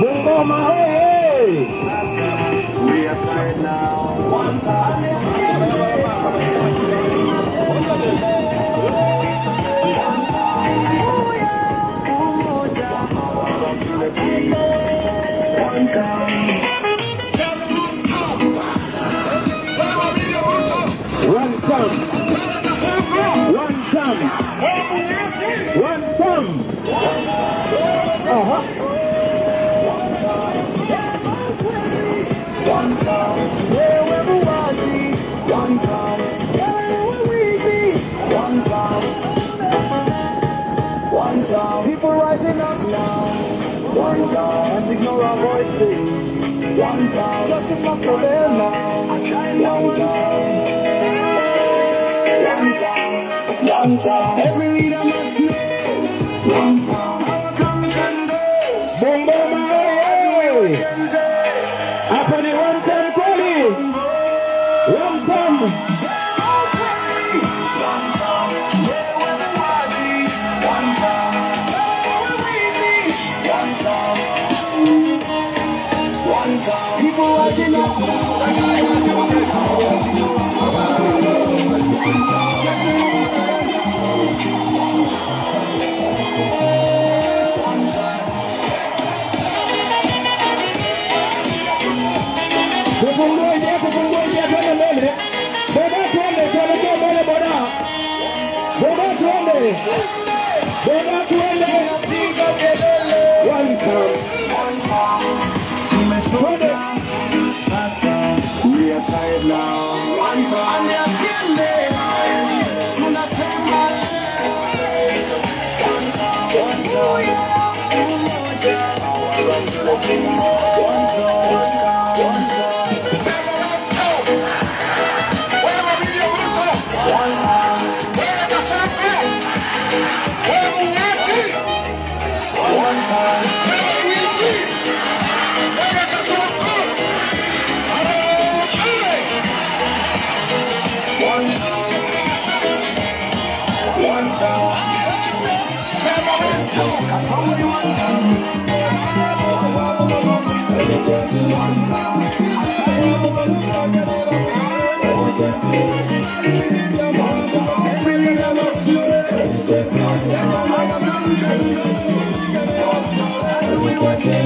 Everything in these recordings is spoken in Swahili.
Bungoma hoye! One time. One time. One time. Aha. People rising up now. One time. Can't ignore our voices. One time. Justice must prevail now. One time. One time. One time. Every leader must know. One time. Power comes and goes. Bungoma hoye! Hapa ni one time kweli. One time. People rising up. Tufungue njia, tufungue njia, twende mbele. Boda twende, tuelekee mbele boda. Boda twende. Boda twende. Piga kelele. One time. Twende. Sasa we are tired now. One time. Asiende. Tunasema umoja. One time. One time. One time. One time. One time. One time. Somebody one time. One time. One time. Every leader must know. One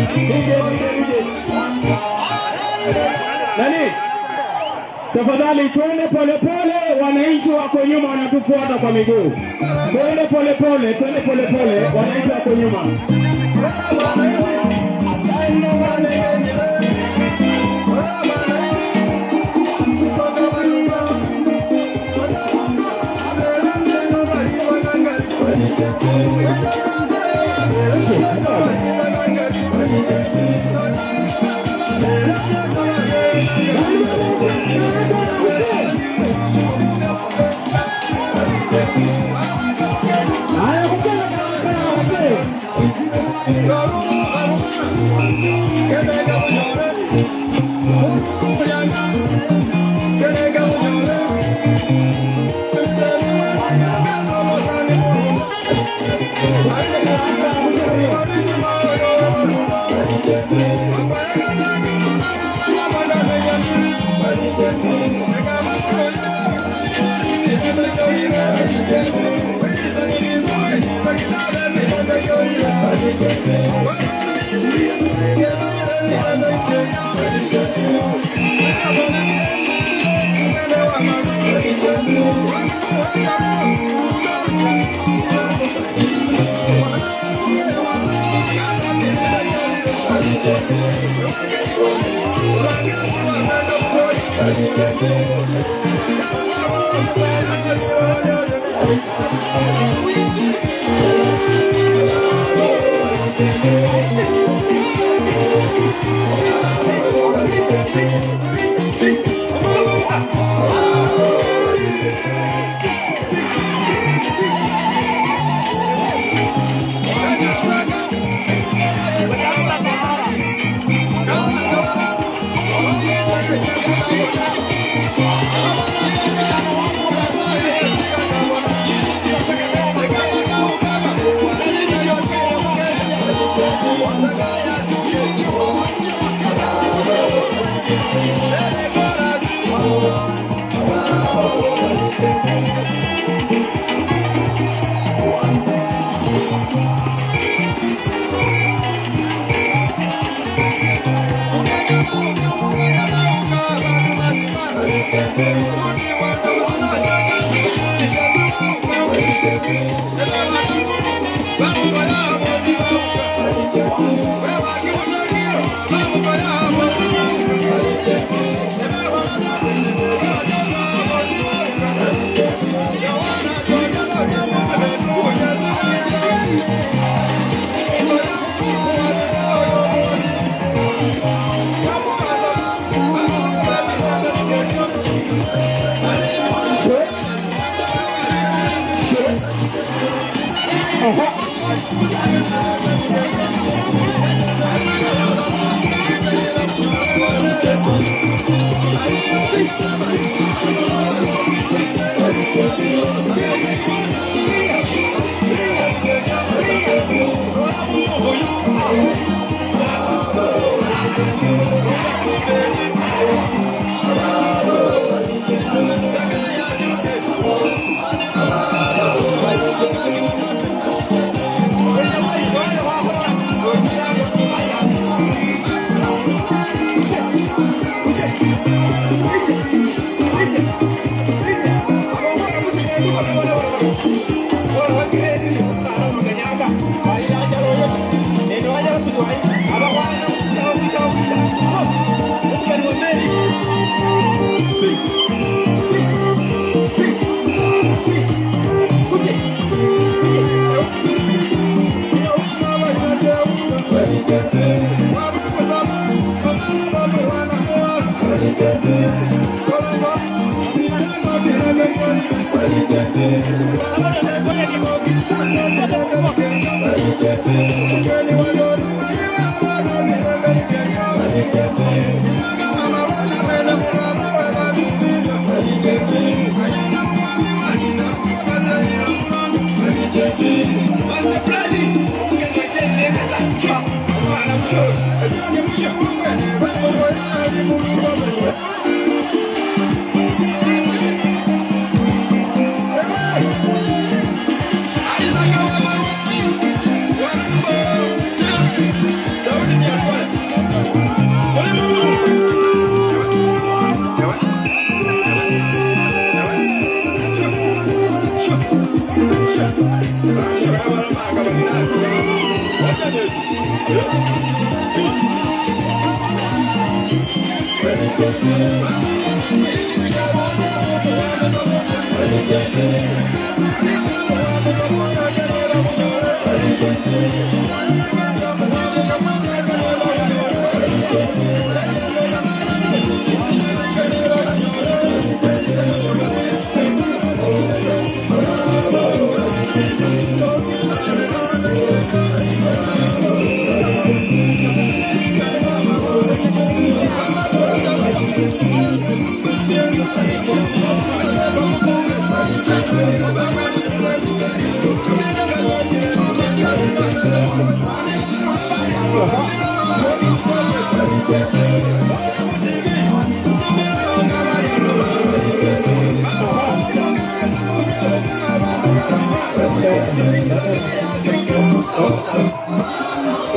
DJ, Nani? Tafadhali twende polepole, wananchi wako nyuma wanatufuata kwa miguu. Twende polepole, twende polepole, wananchi wako nyuma. Haya,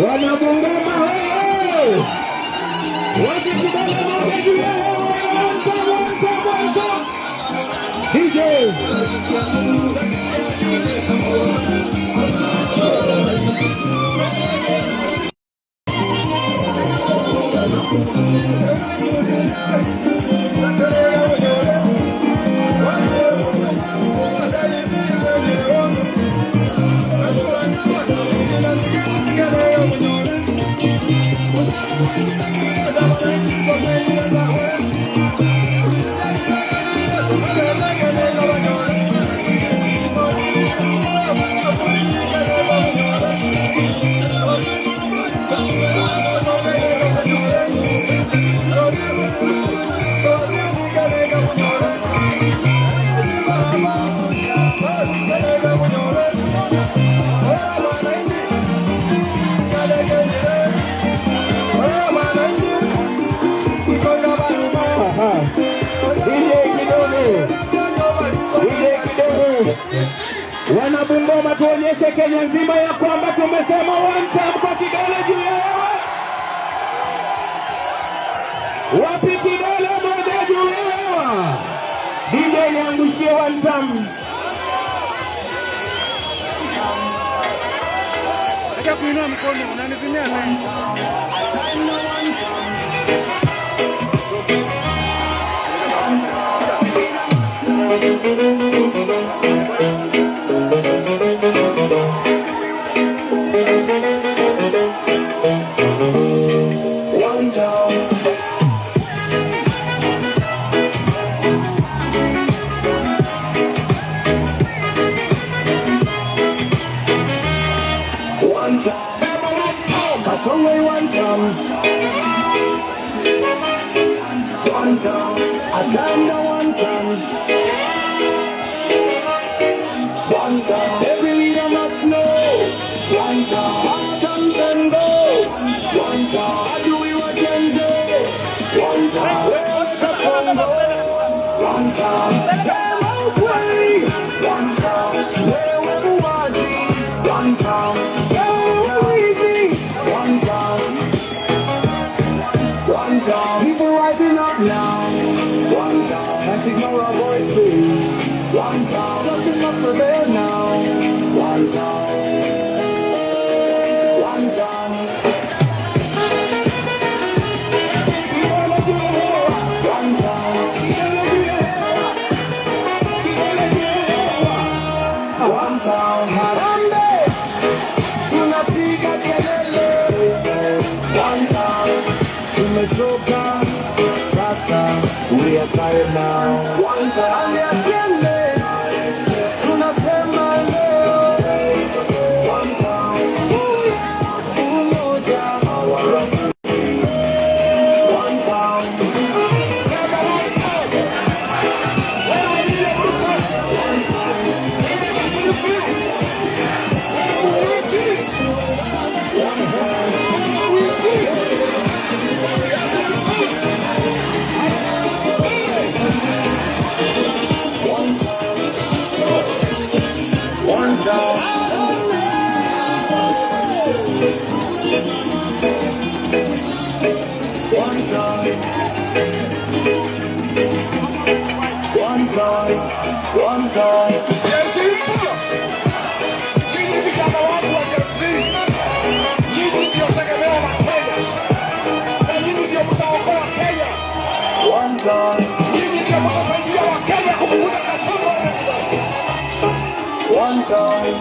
Wanabungoma hoye! Wote kidole moja juu ya hewa. DJ. Aha. DJ Kidole, DJ Kidole. Wana Bungoma, tuonyeshe Kenya nzima ya kwamba tumesema one time kwa kidole juu ya hewa. Wapi kidole moja juu ya hewa? DJ, niangushie one time. Acha kuinua mkono, unanizimia light. One time. One time. Kasongo one time. One time. Atanda one time. One time. Every leader must know. One time. Power comes and goes. One time. Adui wa Gen Z. One time. Wewe Kasongo. One time. Sema ukweli. One time. Wewe muuaji. One time. Wewe mwizi. One time. One time. People rising up now. One time. Can't ignore our voices. One time. Justice must prevail now. One time. One time. Kidole juu ya hewa. One time. Kidole juu ya hewa. Kidole juu ya hewa. One time. Harambee. Tunapiga kelele. One time. Tumechoka. Sasa. We are tired now. One time. Aliasiende. Tunasema leo. One time. Umoja. One time. Wewe William Ruto, mimi nashiriki. Wewe wiki. Wewe wiki. One time. One time. One time. One time. Gen Z ipo. Nyinyi vijana wangu wa Gen Z, nyinyi ndio tegemeo la Kenya na nyinyi ndio mtaokoa Kenya. One time. Nyinyi ndio mtasaidia Wakenya kupunguza kasoro. One time.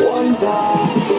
One time.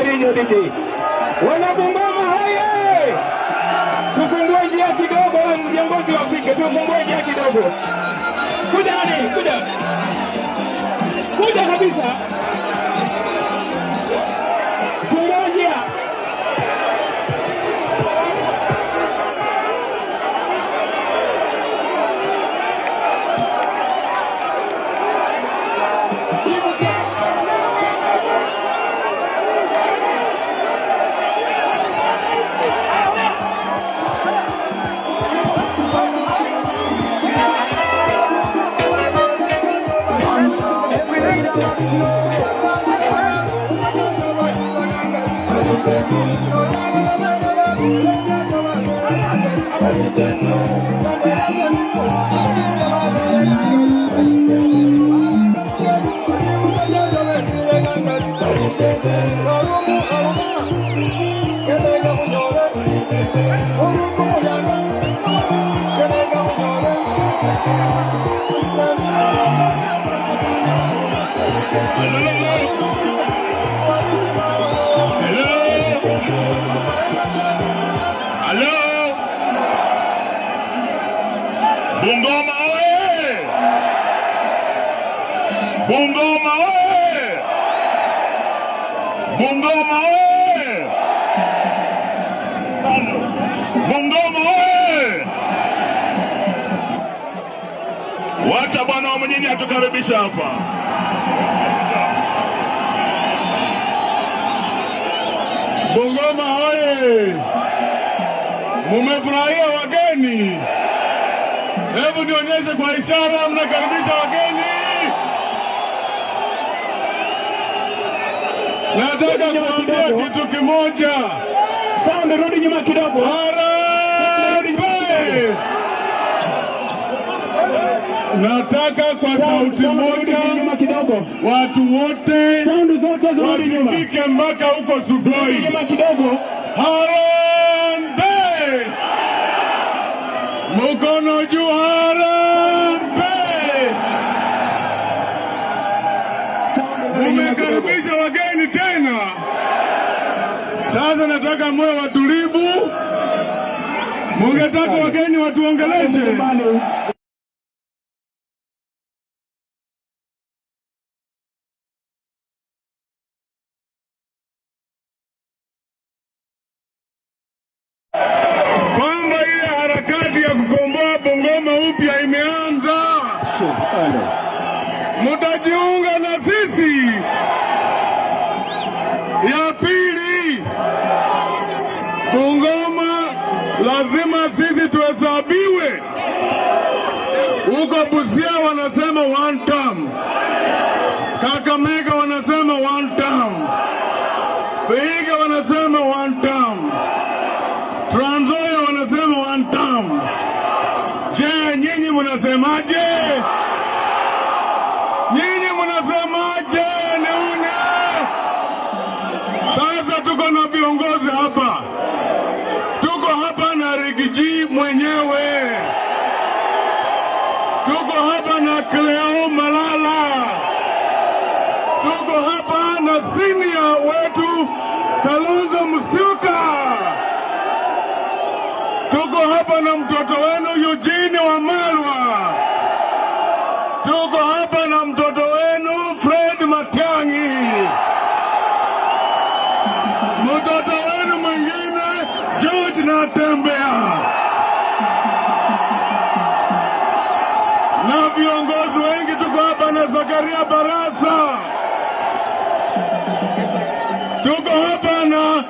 Rinyo DJ. Wana Bungoma hoye! Tufungue njia kidogo, viongozi wafike, tufungue njia kidogo. Kuja nani? Kuja. Kuja kabisa. Fungua njia. Every leader must know. Hello? Hello? Bungoma oye! Bungoma oye! Bungoma oye! Bungoma oye! Wacha bwana wa mjini atukaribisha hapa. Bungoma hoye! Mumefurahia wageni? Hebu nionyeshe kwa ishara mnakaribisha wageni. Nataka kuambia kitu kimoja. Sound, rudi nyuma kidogo. Harambee! Nataka kwa sauti Sound, moja rudi nyuma kidogo. Watu wote Sound zote zirudi nyuma. wasikike mpaka huko Sugoi. Nyuma kidogo. Harambee! Mkono juu, harambee! Sound, rudi nyuma kidogo. Mumekaribisha wageni tena. Sasa nataka muwe watulivu. Mungetaka wageni watuongeleshe. Mbali. Kwamba ile harakati ya kukomboa Bungoma upya imeanza. Mutajiunga na sisi. Ya pili, Bungoma lazima sisi tuhesabiwe. Huko Busia wanasema one term, Kakamega wanasema one term, Vihiga wanasema one term, Trans Nzoia wanasema one term. Je, nyinyi mnasemaje? Nyinyi mnasemaje? Nione. Sasa tuko na viongozi hapa, tuko hapa na Riggy G mwenyewe, tuko hapa na Cleo Malala, tuko hapa na senior wetu Kalonzo Musyoka, tuko hapa na mtoto wenu Eugene Wamalwa, tuko hapa na mtoto wenu Fred Matiang'i, mtoto wenu mwingine George Natembeya na viongozi wengi. Tuko hapa na Zakaria Barasa, tuko hapa na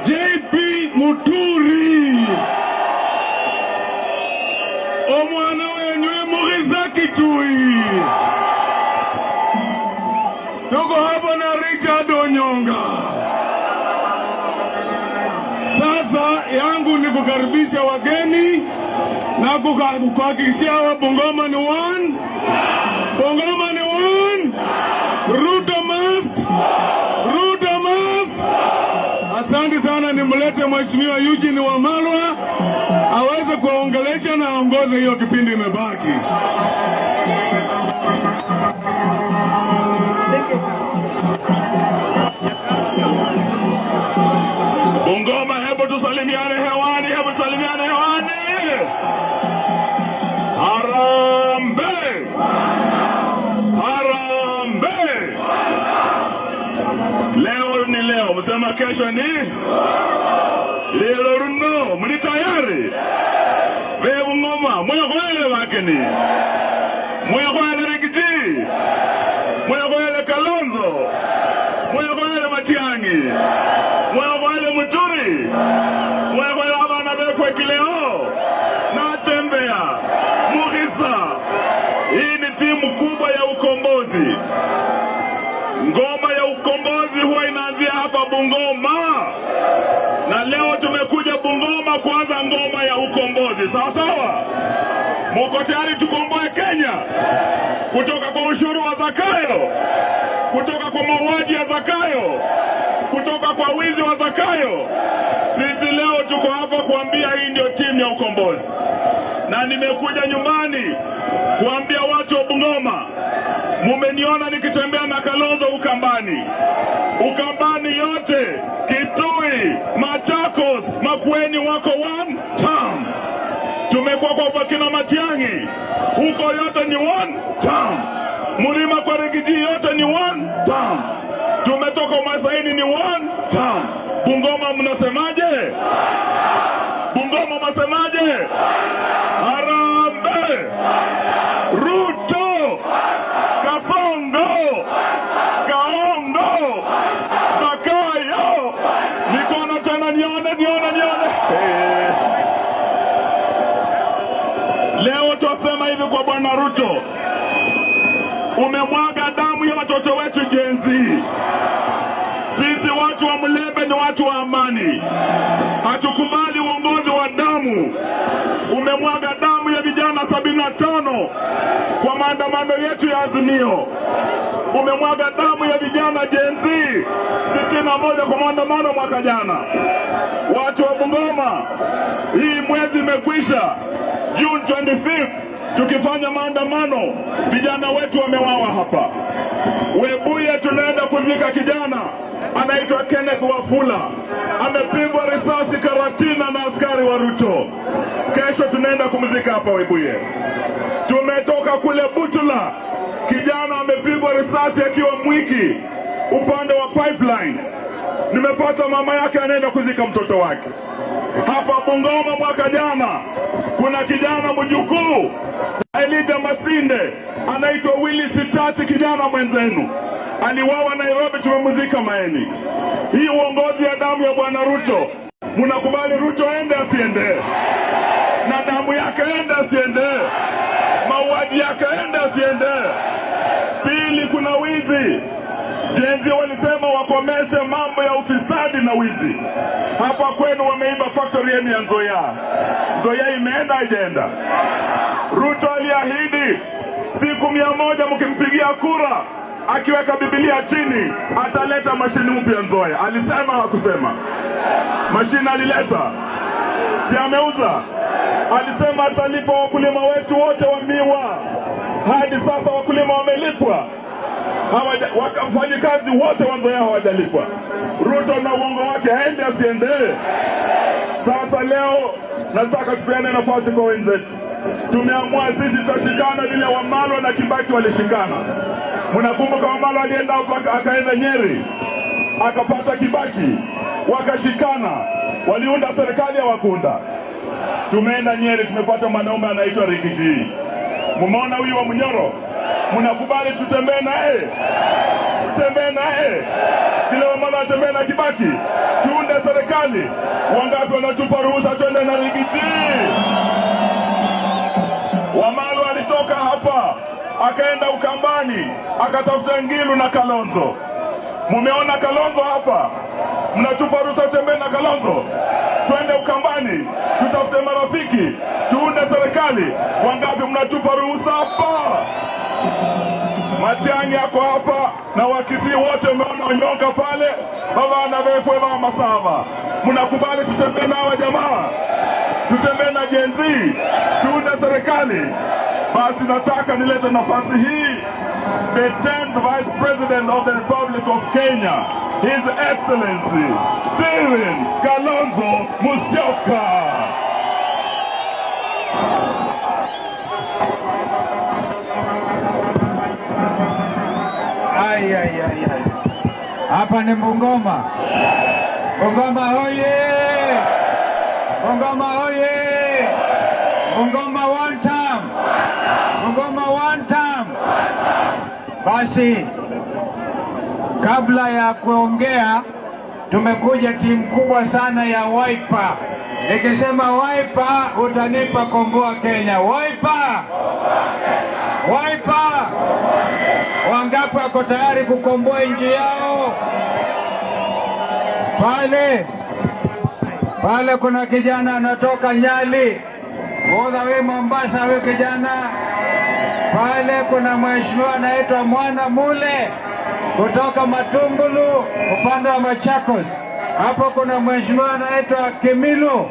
JP Muturi, omwana wenywe Mukhisa Kituyi, tuko hapa na Richard Onyonga. Sasa yangu ni kukaribisha wageni na kuhakikishia hawa Bungoma ni one, Bungoma ni one, Ruto must, Ruto must. Asante sana, nimlete Mheshimiwa Eugene Wamalwa aweze kuwaongelesha na aongoze hiyo kipindi imebaki. Msema kesho ni lelo luno, muli tayari? Bebungoma mwekhoyele bakeni, mwekhoyele Riggy G, mwekhoyele Kalonzo, mwekhoyele Matiang'i, mwekhoyele Muturi, mwekhoyele abana befwe Kileo Natembea Mukhisa. Hii ni timu kubwa ya ukombozi. Ngoma ya ukombozi huwa inaanzia hapa Bungoma, na leo tumekuja Bungoma kuanza ngoma ya ukombozi. Sawa sawa, muko tayari tukomboe Kenya kutoka kwa ushuru wa Zakayo, kutoka kwa mauaji ya Zakayo, kutoka kwa wizi wa Zakayo? Sisi leo tuko hapa kuambia hii ndio timu ya ukombozi, na nimekuja nyumbani kuambia watu wa Bungoma, mumeniona nikitembea na Kalonzo Ukambani, Ukambani yote, Kitui, Machakos, Makueni wako one term. Tumekuwa kwa Bakina Matiang'i, huko yote ni one term. Mlima kwa Riggy G yote ni one term. Tumetoka Masaini ni one term. Bungoma mnasemaje? Bungoma mnasemaje? Harambee! Ruto! Kasongo! Kaongo! Zakayo! Mikono tena nione, nione, nione. Leo twasema hivi kwa Bwana Ruto, umemwaga damu ya watoto wetu Gen Z. Sisi watu wa Mulembe ni watu wa amani, hatukubali uongozi wa damu. Umemwaga damu ya vijana 75 kwa maandamano yetu ya Azimio. Umemwaga damu ya vijana Gen Z 61 kwa maandamano mwaka jana. Watu wa Bungoma, hii mwezi imekwisha, June 25 tukifanya maandamano, vijana wetu wamewawa hapa Webuye. Tunaenda kuzika kijana anaitwa Kenneth Wafula, amepigwa risasi Karatina na askari wa Ruto. Kesho tunaenda kumzika hapa Webuye. Tumetoka kule Butula, kijana amepigwa risasi akiwa Mwiki upande wa Pipeline. Nimepata mama yake anaenda kuzika mtoto wake hapa Bungoma. Mwaka jana kuna kijana mjukuu Elida Masinde anaitwa Willy Sitati, kijana mwenzenu aliwawa Nairobi, tumemzika Maeni. Hii uongozi ya damu ya bwana Ruto, mnakubali Ruto ende asiende? Na damu yake ende asiende? Mauaji yake ende asiende? Pili, kuna wizi. Gen Z walisema wakomeshe mambo ya ufisadi na wizi. Hapa kwenu wameiba factory yenu ya Nzoia. Nzoia imeenda haijaenda? Ruto aliahidi siku 100 mkimpigia kura, akiweka Biblia chini ataleta mashini mpya Nzoia. Alisema hakusema? Mashini alileta, si ameuza? Alisema atalipa wakulima wetu wote wa miwa. Hadi sasa wakulima wamelipwa? Wafanyikazi wote wa Nzoia hawajalipwa. Ruto na uongo wake, aende asiende? Sasa leo nataka tupeane nafasi kwa wenzetu. Tumeamua sisi tutashikana vile Wamalwa na Kibaki walishikana. Mnakumbuka Wamalwa alienda akaenda Nyeri akapata Kibaki, wakashikana, waliunda serikali ya Wakunda. Tumeenda Nyeri tumepata mwanaume anaitwa Riggy G. Mumeona huyu wa Munyoro? Mnakubali tutembee naye? Tutembee naye vile Wamalwa atembee na Kibaki, tuunde serikali. Wangapi wanatupa ruhusa twende na Riggy G? Wamalwa alitoka hapa akaenda Ukambani akatafuta Ngilu na Kalonzo. Mumeona Kalonzo hapa? Mnatupa ruhusa tutembee na Kalonzo? Twende Ukambani tutafute marafiki tuunde serikali. Wangapi mnatupa ruhusa hapa? Matiang'i yako hapa na Wakisii wote, umeona Onyonka pale, babana befwe mama sava. Mnakubali tutembee na hawa jamaa, tutembee na Gen Z, tuunde serikali? Basi nataka nilete nafasi hii the 10th Vice President of the Republic of Kenya, His Excellency Stephen Kalonzo Musyoka. Ai, ai, ai, ai. Hapa ni Bungoma. Bungoma hoye! Bungoma hoye! Bungoma one time! Bungoma one time! Basi kabla ya kuongea, tumekuja timu kubwa sana ya Wiper. Nikisema Wiper utanipa komboa Kenya. Wiper! Wiper! Wangapi wako tayari kukomboa nchi yao? Pale pale kuna kijana anatoka Nyali, all the way Mombasa, huyo kijana pale. Kuna mheshimiwa anaitwa Mwana Mule kutoka Matungulu upande wa Machakos. Hapo kuna mheshimiwa anaitwa Kimilu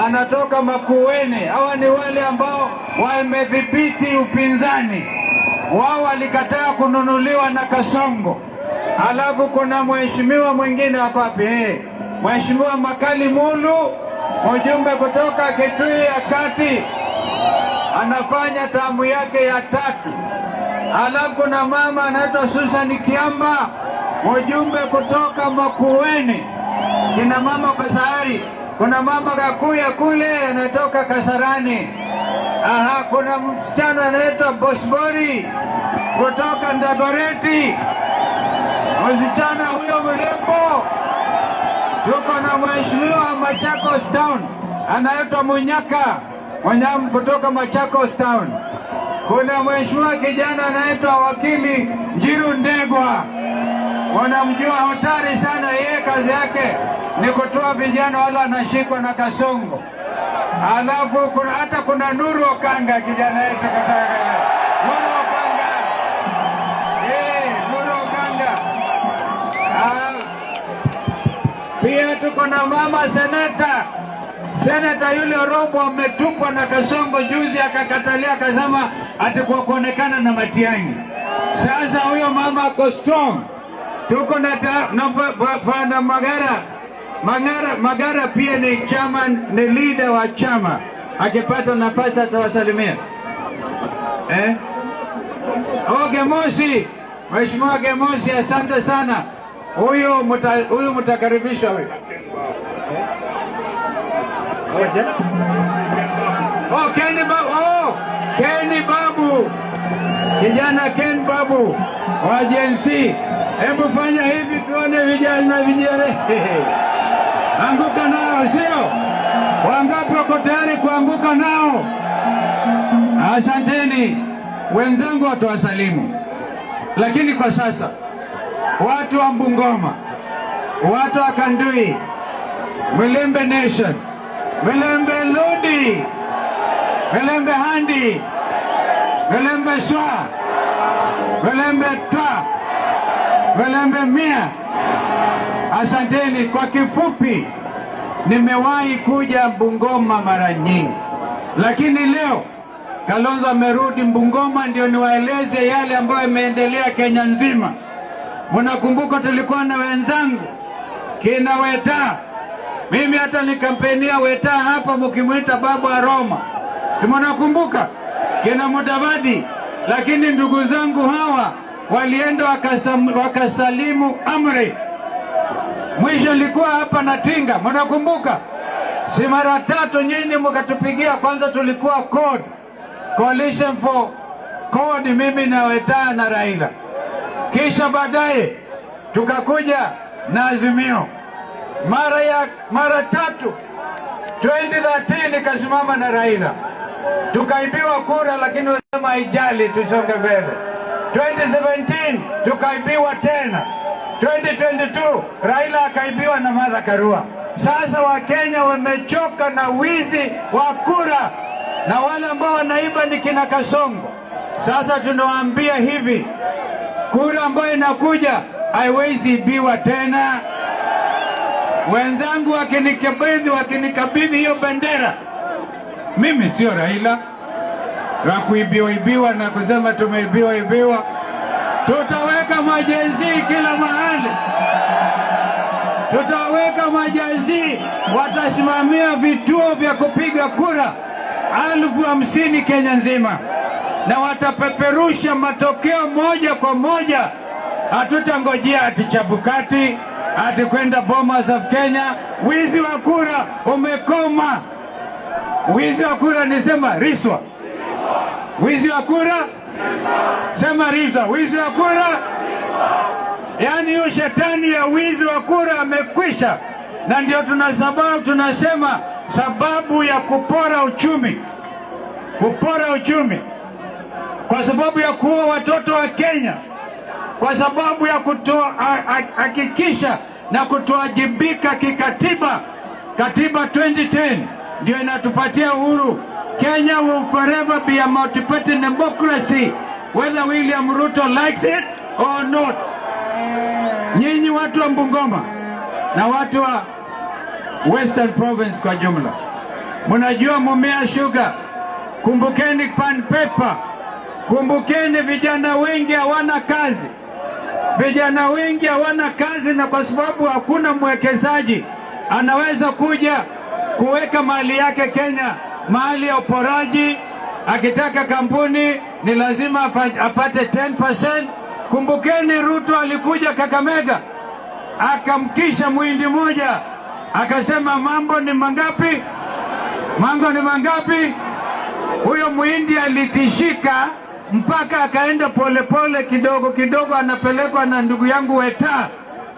anatoka Makueni. Hawa ni wale ambao wamedhibiti upinzani, wao walikataa kununuliwa na Kasongo. Alafu kuna mheshimiwa mwingine wako wapi? Hey, Mheshimiwa Makali Mulu, mjumbe kutoka Kitui ya Kati, anafanya term yake ya tatu. Alafu kuna mama anaitwa Susan Kiamba, mjumbe kutoka Makueni. Kina mama Kasahari, kuna mama Kakuya kule anatoka Kasarani. Aha, kuna msichana anaitwa Bosbori kutoka Dagoretti, msichana huyo mrembo. Tuko na mheshimiwa Machakos Town anaitwa Munyaka Munyam kutoka Machakos Town. Kuna mheshimiwa kijana anaitwa wakili Njiru Ndegwa, wanamjua hatari sana. Yeye kazi yake ni kutoa vijana wale wanashikwa na Kasongo. Alafu kuna hata kuna Nuru Okanga kijana yetu kutoka Nuru Okanga, Nuru Okanga. Ah, pia tuko na mama seneta, seneta yule Robo ametupwa na Kasongo juzi, akakatalia akasema ati kwa kuonekana na Matiang'i. Sasa huyo mama ako strong. Tuko na, na, na Magara Mangara, Magara pia ni chama, ni leader wa chama. Akipata nafasi atawasalimia eh? Oh, Gemosi, Mheshimiwa Gemosi, asante sana. Huyu mtakaribishwa huyu. Oh, Kenny Babu. Oh, Kenny Babu. Kijana Ken Babu wa Gen Z. Hebu fanya hivi tuone vijana vijana. Anguka nao, sio? Wangapi wako tayari kuanguka nao? Asanteni wenzangu, watawasalimu, lakini kwa sasa watu wa Bungoma, watu wa Kandui, Mulembe Nation, Mulembe Lodi, Mulembe Handi, Mulembe Swa, Mulembe Twa, Mulembe Mia. Asanteni. Kwa kifupi, nimewahi kuja Bungoma mara nyingi, lakini leo Kalonzo amerudi Bungoma ndio niwaeleze yale ambayo yameendelea Kenya nzima. Mnakumbuka tulikuwa na wenzangu kina Weta, mimi hata nikampenia Weta hapa, mkimwita babu wa Roma, si mnakumbuka kina Mudavadi? Lakini ndugu zangu hawa walienda wakasalimu amri. Mwisho nilikuwa hapa na Tinga, mnakumbuka? Si mara tatu nyinyi mkatupigia. Kwanza tulikuwa CORD, Coalition for CORD, mimi na Weta na Raila, kisha baadaye tukakuja na Azimio mara tatu. 2013 nikasimama na Raila, tukaibiwa kura, lakini wasema haijali, tusonge mbele. 2017 tukaibiwa tena. 2022 Raila akaibiwa na Martha Karua. Sasa Wakenya wamechoka na wizi wa kura, na wale ambao wanaiba ni kina Kasongo. Sasa tunawaambia hivi, kura ambayo inakuja haiwezi ibiwa tena. Wenzangu wakinikabidhi hiyo bendera, mimi sio Raila wa kuibiwa ibiwa na kusema tumeibiwa ibiwa. Tutaweka ma-Gen Z kila mahali, tutaweka ma-Gen Z, watasimamia vituo vya kupiga kura 50,000 Kenya nzima, na watapeperusha matokeo moja kwa moja. Hatutangojea ati Chebukati ati kwenda Bomas of Kenya. Wizi wa kura umekoma. Wizi wa kura nisema riswa. Wizi wa kura sema riswa. Wizi wa kura, yaani hiyo shetani ya wizi wa kura amekwisha, na ndio tuna sababu tunasema sababu ya kupora uchumi kwa sababu ya kuua watoto wa Kenya, kwa sababu ya kutohakikisha na kutowajibika kikatiba. Katiba 2010 ndio inatupatia uhuru. Kenya will forever be a multi-party democracy whether William Ruto likes it or not. Nyinyi watu wa Bungoma na watu wa Western Province kwa jumla, mnajua Mumia Sugar, kumbukeni Pan Paper, kumbukeni vijana wengi hawana kazi, vijana wengi hawana kazi, na kwa sababu hakuna mwekezaji anaweza kuja kuweka mali yake Kenya, mahali ya uporaji. Akitaka kampuni ni lazima apate 10%. Kumbukeni Ruto alikuja Kakamega akamtisha muhindi moja, akasema mambo ni mangapi? Mambo ni mangapi? Huyo muhindi alitishika mpaka akaenda polepole kidogo kidogo, anapelekwa na ndugu yangu Weta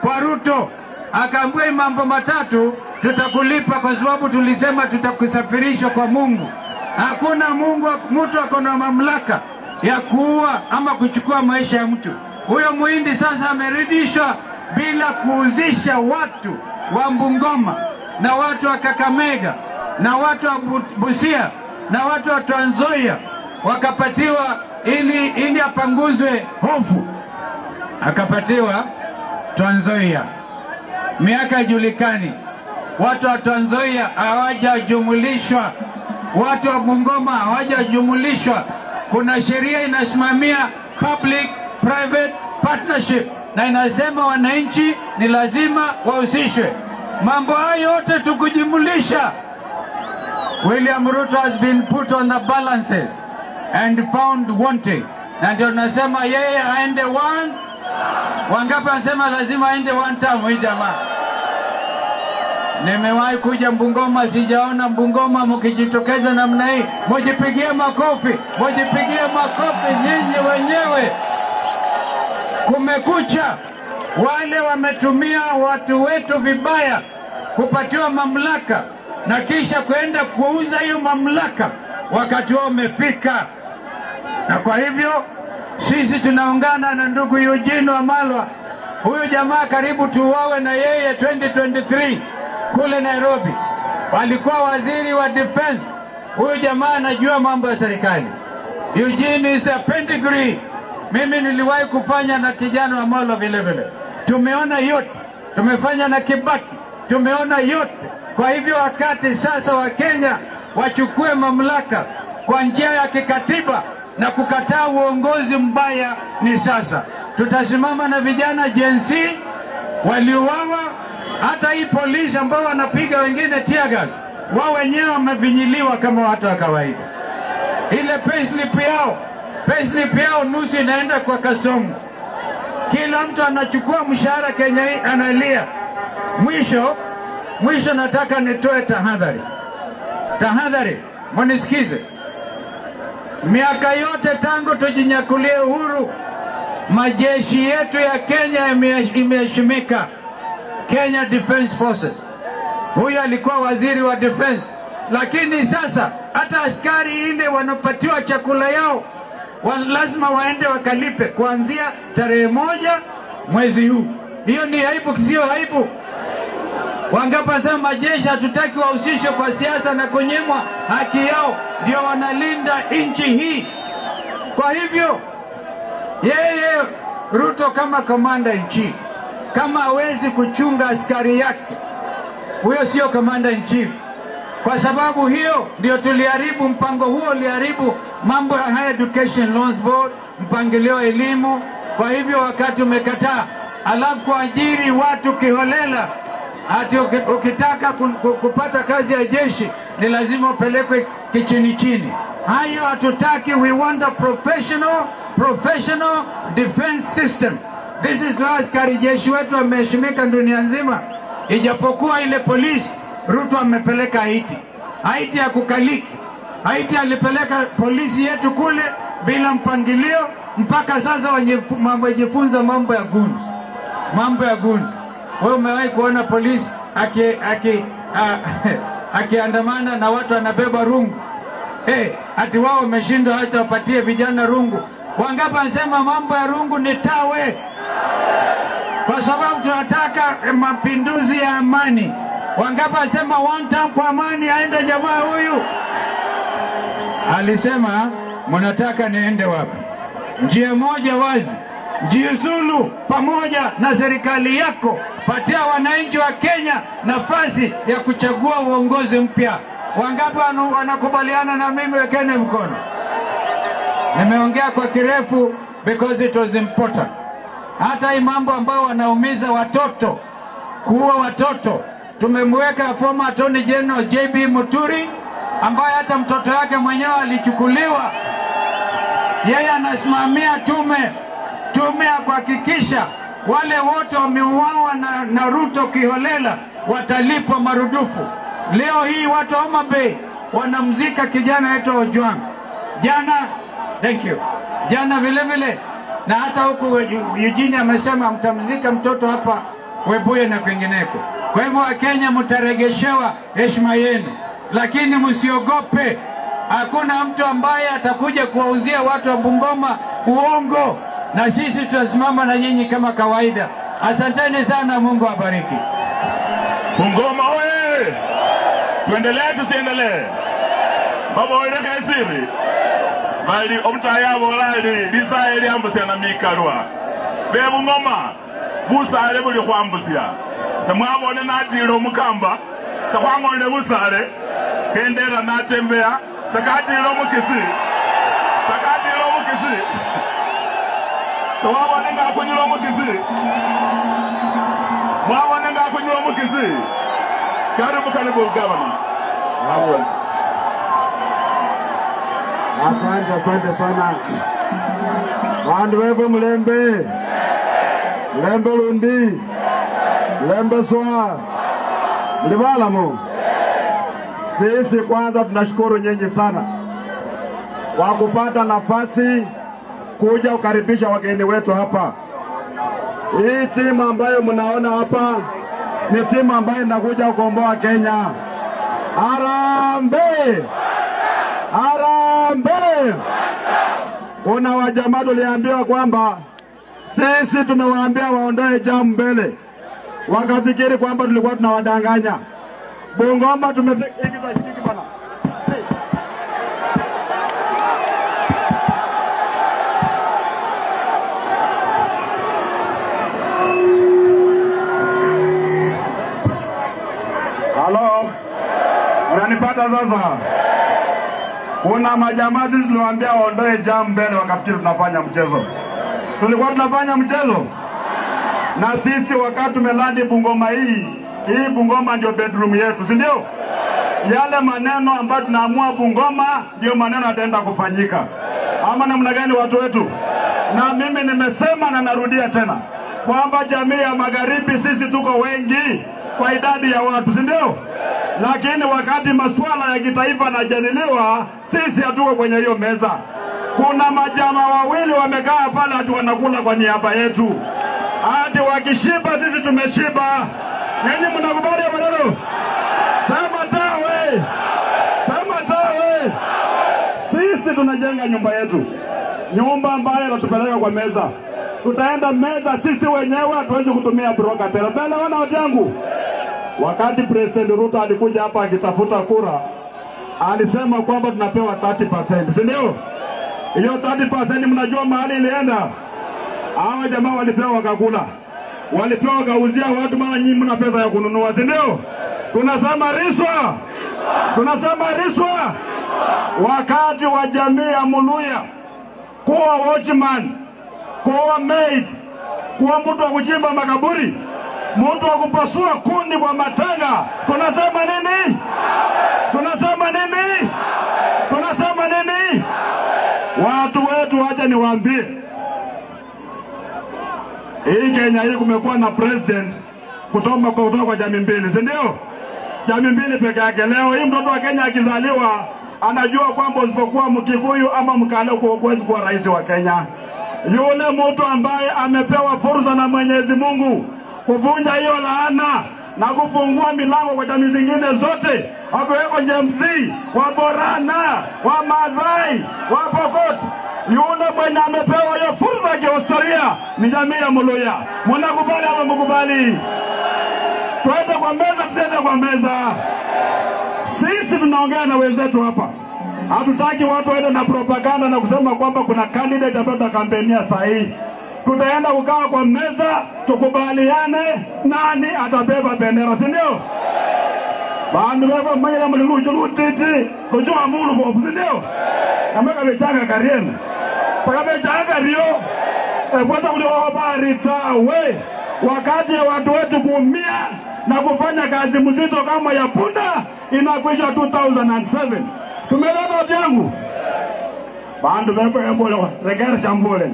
kwa Ruto, akaambiwa mambo matatu tutakulipa kwa sababu tulisema tutakusafirisha kwa Mungu. Hakuna Mungu, mtu ako na mamlaka ya kuua ama kuchukua maisha ya mtu. Huyo muhindi sasa ameridishwa bila kuuzisha watu wa Bungoma na watu wa Kakamega na watu wa Busia na watu wa Trans Nzoia wakapatiwa ili apanguzwe hofu, akapatiwa Trans Nzoia. Miaka haijulikani, watu wa Trans Nzoia hawajajumulishwa, watu wa Bungoma hawajajumulishwa. Kuna sheria inasimamia public private partnership na inasema wananchi ni lazima wahusishwe. Mambo hayo yote tukujumulisha, William Ruto has been put on the balances and found wanting, na ndio nasema yeye aende one. Wangapi wanasema lazima aende one term? Huyu jamaa, nimewahi kuja Bungoma, sijaona Bungoma mkijitokeza namna hii. Mujipigie makofi, mujipigie makofi nyinyi wenyewe. Kumekucha, wale wametumia watu wetu vibaya kupatiwa mamlaka na kisha kwenda kuuza hiyo mamlaka, wakati wao umefika. Na kwa hivyo sisi tunaungana na ndugu Eugene Wamalwa. Huyu jamaa karibu tuuawe na yeye 2023 kule Nairobi, walikuwa waziri wa defense. Huyu jamaa anajua mambo ya serikali. Eugene is a pedigree. Mimi niliwahi kufanya na kijana Wamalwa vile vile, tumeona yote, tumefanya na Kibaki, tumeona yote. Kwa hivyo wakati sasa wa Kenya wachukue mamlaka kwa njia ya kikatiba na kukataa uongozi mbaya ni sasa. Tutasimama na vijana Gen Z waliuawa, hata hii polisi ambao wanapiga wengine tear gas, wao wenyewe wamefinyiliwa kama watu wa kawaida. Ile payslip yao nusu inaenda kwa Kasongo. Kila mtu anachukua mshahara Kenya hii analia. Mwisho mwisho, nataka nitoe tahadhari, tahadhari, munisikize. Miaka yote tangu tujinyakulie uhuru, majeshi yetu ya Kenya imeheshimika. Kenya Defence Forces, huyu alikuwa waziri wa defense, lakini sasa hata askari ile wanapatiwa chakula yao lazima waende wakalipe kuanzia tarehe 1 mwezi huu. Hiyo ni aibu, sio aibu? Wangapi wasema majeshi hatutaki wahusishwe kwa siasa na kunyimwa haki yao, ndio wanalinda nchi hii. Kwa hivyo yeye Ruto kama commander in chief, kama hawezi kuchunga askari yake, huyo sio commander in chief. Kwa sababu hiyo ndio tuliharibu mpango huo, uliharibu mambo ya Higher Education Loans Board, mpangilio wa elimu. Kwa hivyo wakati umekataa, alafu kuajiri watu kiholela, ati ukitaka kupata kazi ya jeshi ni lazima upelekwe kichini chini. Hayo hatutaki. We want a professional defense system. This is why askari jeshi wetu ameheshimika dunia nzima, ijapokuwa ile polisi Ruto amepeleka Haiti. Haiti ya kukaliki. Haiti alipeleka polisi yetu kule bila mpangilio, mpaka sasa wamejifunza mambo ya guns, mambo ya guns. Wewe umewahi kuona polisi akiandamana na watu anabeba rungu? Hey, ati wao wameshindwa hata wapatie vijana rungu. Wangapi wanasema mambo ya rungu ni tawe? Kwa sababu tunataka mapinduzi ya amani. Wangapi wanasema one time kwa amani aende jamaa huyu? Alisema mnataka niende wapi? Njia moja wazi, jiuzulu pamoja na serikali yako, patia wananchi wa Kenya nafasi ya kuchagua uongozi mpya. Wangapi wanakubaliana na mimi? Wekeni mkono. Nimeongea kwa kirefu because it was important. Hata hii mambo ambayo wanaumiza watoto, kuua watoto, tumemweka former Attorney General JB Muturi ambaye hata mtoto wake mwenyewe alichukuliwa. Yeye anasimamia tume ya kuhakikisha wale wote wameuawa na Ruto kiholela watalipwa marudufu. Leo hii watu wa Homa Bay wanamzika kijana wetu Ojwang. Jana, thank you. Jana vile vile na hata huku Eugene amesema mtamzika mtoto hapa Webuye na kwingineko. Kwa hivyo Wakenya, mtaregeshewa heshima yenu, lakini msiogope. Hakuna mtu ambaye atakuja kuwauzia watu wa Bungoma uongo, na sisi tutasimama na nyinyi kama kawaida. Asanteni sana, Mungu awabariki. Bungoma oye! Tuendelee tusiendelee? Babolekhe esiri bali omutayi abola ali lisaye lyambusya namikalwa bebungoma busale buli khwambusya semwabone natile omukamba sekhwang'onele busale kendela natembeya sekatile omukisi sekatile omukisi sewabone nga akunyula omukisi mwabone nga akunyula omukisi. Karibu, karibu gavana. Asante, asante sana. Vandu vefe mulembe, mulembe lundi, mulembe swa, mlivalamu. Sisi kwanza tunashukuru nyinyi sana kwa kupata nafasi kuja kukaribisha wageni wetu hapa. Hii timu ambayo mnaona hapa ni timu ambayo inakuja kukomboa Kenya. Harambee! Harambee! Kuna wajamaa tuliambiwa kwamba sisi tumewaambia waondoe jamu mbele, wakafikiri kwamba tulikuwa tunawadanganya. Bungoma tumefika hiki bwana. Halo, unanipata sasa? Kuna majamaa sisi tuliwaambia waondoe jamu mbele, wakafikiri tunafanya mchezo. Tulikuwa tunafanya mchezo? Na sisi wakati tumelandi Bungoma hii, hii Bungoma ndio bedroom yetu, si ndio? Yale maneno ambayo tunaamua Bungoma ndio maneno yataenda kufanyika. Ama namna gani watu wetu? Na mimi nimesema na narudia tena kwamba jamii ya magharibi sisi tuko wengi kwa idadi ya watu, si ndio? Lakini wakati masuala ya kitaifa yanajadiliwa, sisi hatuko kwenye hiyo meza. Kuna majamaa wawili wamekaa pale hatu wanakula kwa niaba yetu. Hadi wakishiba sisi tumeshiba. Nyinyi mnakubali maneno? Sema tawe. Sema tawe. Sisi tunajenga nyumba yetu. Nyumba ambayo inatupeleka kwa meza. Tutaenda meza sisi wenyewe, hatuwezi kutumia broker tena. Bela wana watu. Wakati President Ruto alikuja hapa akitafuta kura, alisema kwamba tunapewa 30%, si ndio? Hiyo 30% mnajua mahali ilienda? Hawa jamaa walipewa wakakula. Walipewa wakauzia watu, mara nyinyi mna pesa ya kununua, si ndio? Tunasema riswa. Tunasema riswa. Wakati wa jamii ya Muluya kuwa watchman, kuwa maid, kuwa mtu wa kuchimba makaburi, mtu wa kupasua kundi kwa matanga, tunasema nini? Tunasema nini? Tunasema nini? Watu wetu, wacha niwaambie, Hii Kenya hii kumekuwa na president kutoka kwa jamii mbili, si ndio? Jamii mbili peke yake. Leo hii mtoto wa Kenya akizaliwa anajua kwamba usipokuwa Mkikuyu ama Mkale huwezi kuwa rais wa Kenya. Yule mtu ambaye amepewa fursa na Mwenyezi Mungu kuvunja hiyo laana na kufungua milango kwa jamii zingine zote, wakiweko Gen Z, wa Borana, wa Maasai, wa Pokot, yule mwenye amepewa hiyo fursa ya kihistoria ni jamii ya Muluya. Mnakubali ama mkubali? Twende kwa meza, tusiende kwa meza? Sisi tunaongea na wenzetu hapa. Hatutaki watu waende na propaganda na kusema kwamba kuna candidate ambaye tutakampenia sahihi. Tutaenda kukaa kwa meza tukubaliane nani atabeba bendera, si ndio? Bandu baba manyira muli luju lutiti luju amulu bofu, si ndio? Ameka bechanga karienu. Saka bechanga rio. Efweza kulioba tawe. Wakati watu wetu kuumia na kufanya kazi mzito kama ya punda inakwisha 2007. Tumeleta watu yangu. Bandu baba embole regera shambole.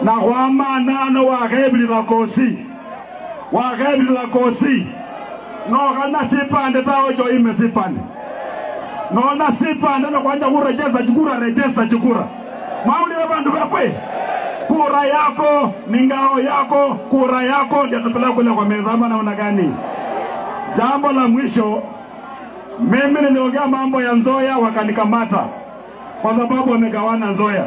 Na hwama nano wa kosi. Wa la kosi. No kana sipande tawo jo ime sipande. No na sipande no kwanja kurejeza chikura rejeza chikura. Mauli ya bandu bafwe. Kura yako ni ngao yako, kura yako ndio tupeleka kule kwa meza ama naona gani? Jambo la mwisho, mimi niliongea mambo ya Nzoia wakanikamata kwa sababu wamegawana Nzoia.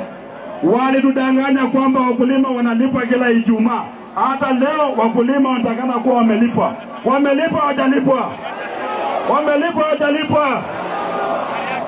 Walitudanganya kwamba wakulima wanalipwa kila Ijumaa. Hata leo wakulima wanatakana kuwa wamelipwa. Wamelipwa hawajalipwa? Wamelipwa hawajalipwa?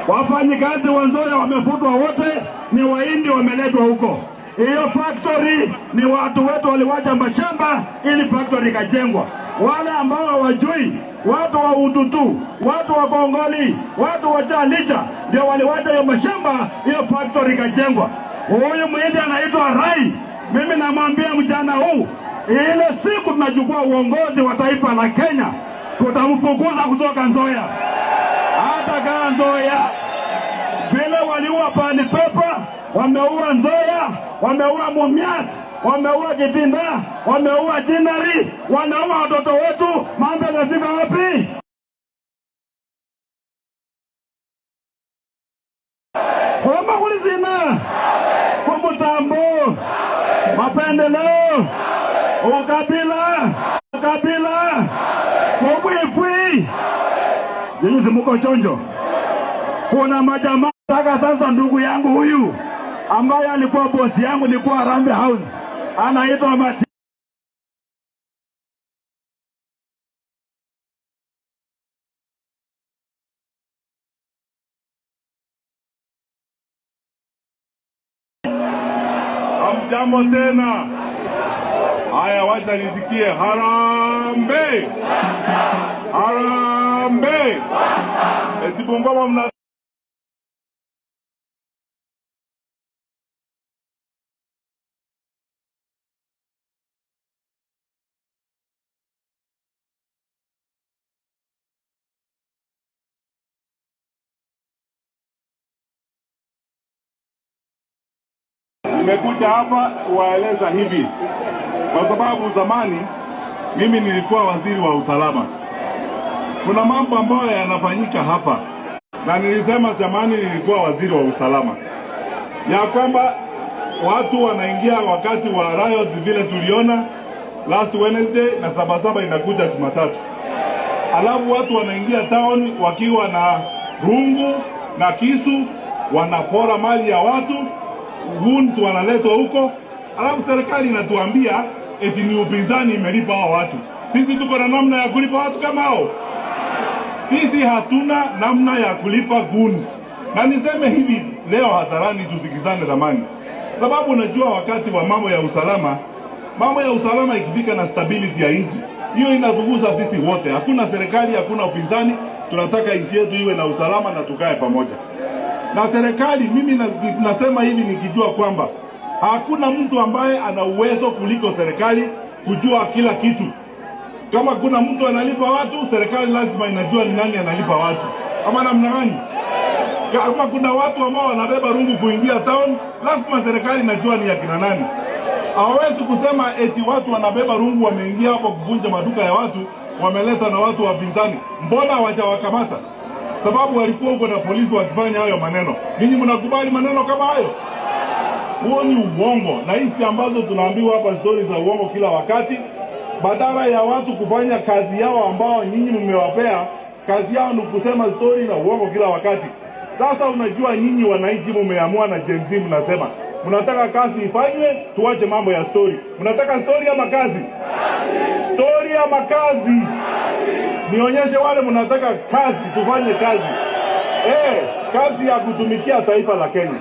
Wafanyikazi wa Nzoia wamefutwa wote, ni Wahindi wameletwa huko. Hiyo factory ni watu wetu waliwacha mashamba ili factory ikajengwa. Wale ambao hawajui, watu wa Ututu, watu wa Kongoli, watu wa Chalicha ndio waliwacha hiyo mashamba, hiyo factory ikajengwa. Huyu Mhindi anaitwa Rai. Mimi namwambia mchana huu, ile siku tunachukua uongozi wa taifa la Kenya, tutamfukuza kutoka Nzoia. Hata kaa Nzoia. Vile waliua Pani Pepa, wameua Nzoia, wameua Mumias, wameua Kitinda, wameua Jinari, wanaua watoto wetu. Mambo yamefika wapi? Koma kulizina kumutambo mapendeleo ukabila ukabila kubwifwi jinsi muko chonjo. Kuna majamaa taka sasa. Ndugu yangu huyu ambaye alikuwa bosi yangu nilikuwa Harambee House, anaitwa Mati. Hamjambo tena. Haya, wacha nisikie harambee. Harambee. Eti Bungoma mna Nimekuja hapa kuwaeleza hivi kwa sababu zamani mimi nilikuwa waziri wa usalama. Kuna mambo ambayo yanafanyika hapa, na nilisema zamani nilikuwa waziri wa usalama, ya kwamba watu wanaingia wakati wa riot vile tuliona last Wednesday, na Sabasaba inakuja Jumatatu. Alafu watu wanaingia town wakiwa na rungu na kisu, wanapora mali ya watu, goons wanaletwa huko. Alafu serikali inatuambia eti ni upinzani imelipa hao watu. Sisi tuko na namna ya kulipa watu kama hao? Sisi hatuna namna ya kulipa goons. Na niseme hivi leo hadharani, tusikizane zamani. Sababu unajua wakati wa mambo ya usalama, mambo ya usalama ikifika na stability ya nchi, hiyo inatugusa sisi wote. Hakuna serikali, hakuna upinzani, tunataka nchi yetu iwe na usalama na tukae pamoja. Na serikali, mimi nasema hivi nikijua kwamba hakuna mtu ambaye ana uwezo kuliko serikali kujua kila kitu. Kama kuna mtu analipa watu, serikali lazima inajua ni nani analipa watu. Ama namna gani? Kama kuna watu ambao wanabeba rungu kuingia town, lazima serikali inajua ni akina nani. Hawawezi kusema eti watu wanabeba rungu wameingia hapo kuvunja maduka ya watu, wameletwa na watu wa pinzani. Mbona hawajawakamata? Sababu walikuwa huko na polisi wakifanya hayo maneno. Ninyi mnakubali maneno kama hayo? Huo ni uongo, na hizi ambazo tunaambiwa hapa stori za uongo kila wakati, badala ya watu kufanya kazi yao ambao nyinyi mmewapea, kazi yao ni kusema stori na uongo kila wakati. Sasa unajua, nyinyi wananchi mumeamua na Gen Z mnasema mnataka kazi ifanywe, tuache mambo ya stori. Mnataka stori ama kazi? Stori ama kazi? Nionyeshe wale mnataka kazi, tufanye kazi. Kazi ya kutumikia taifa la Kenya.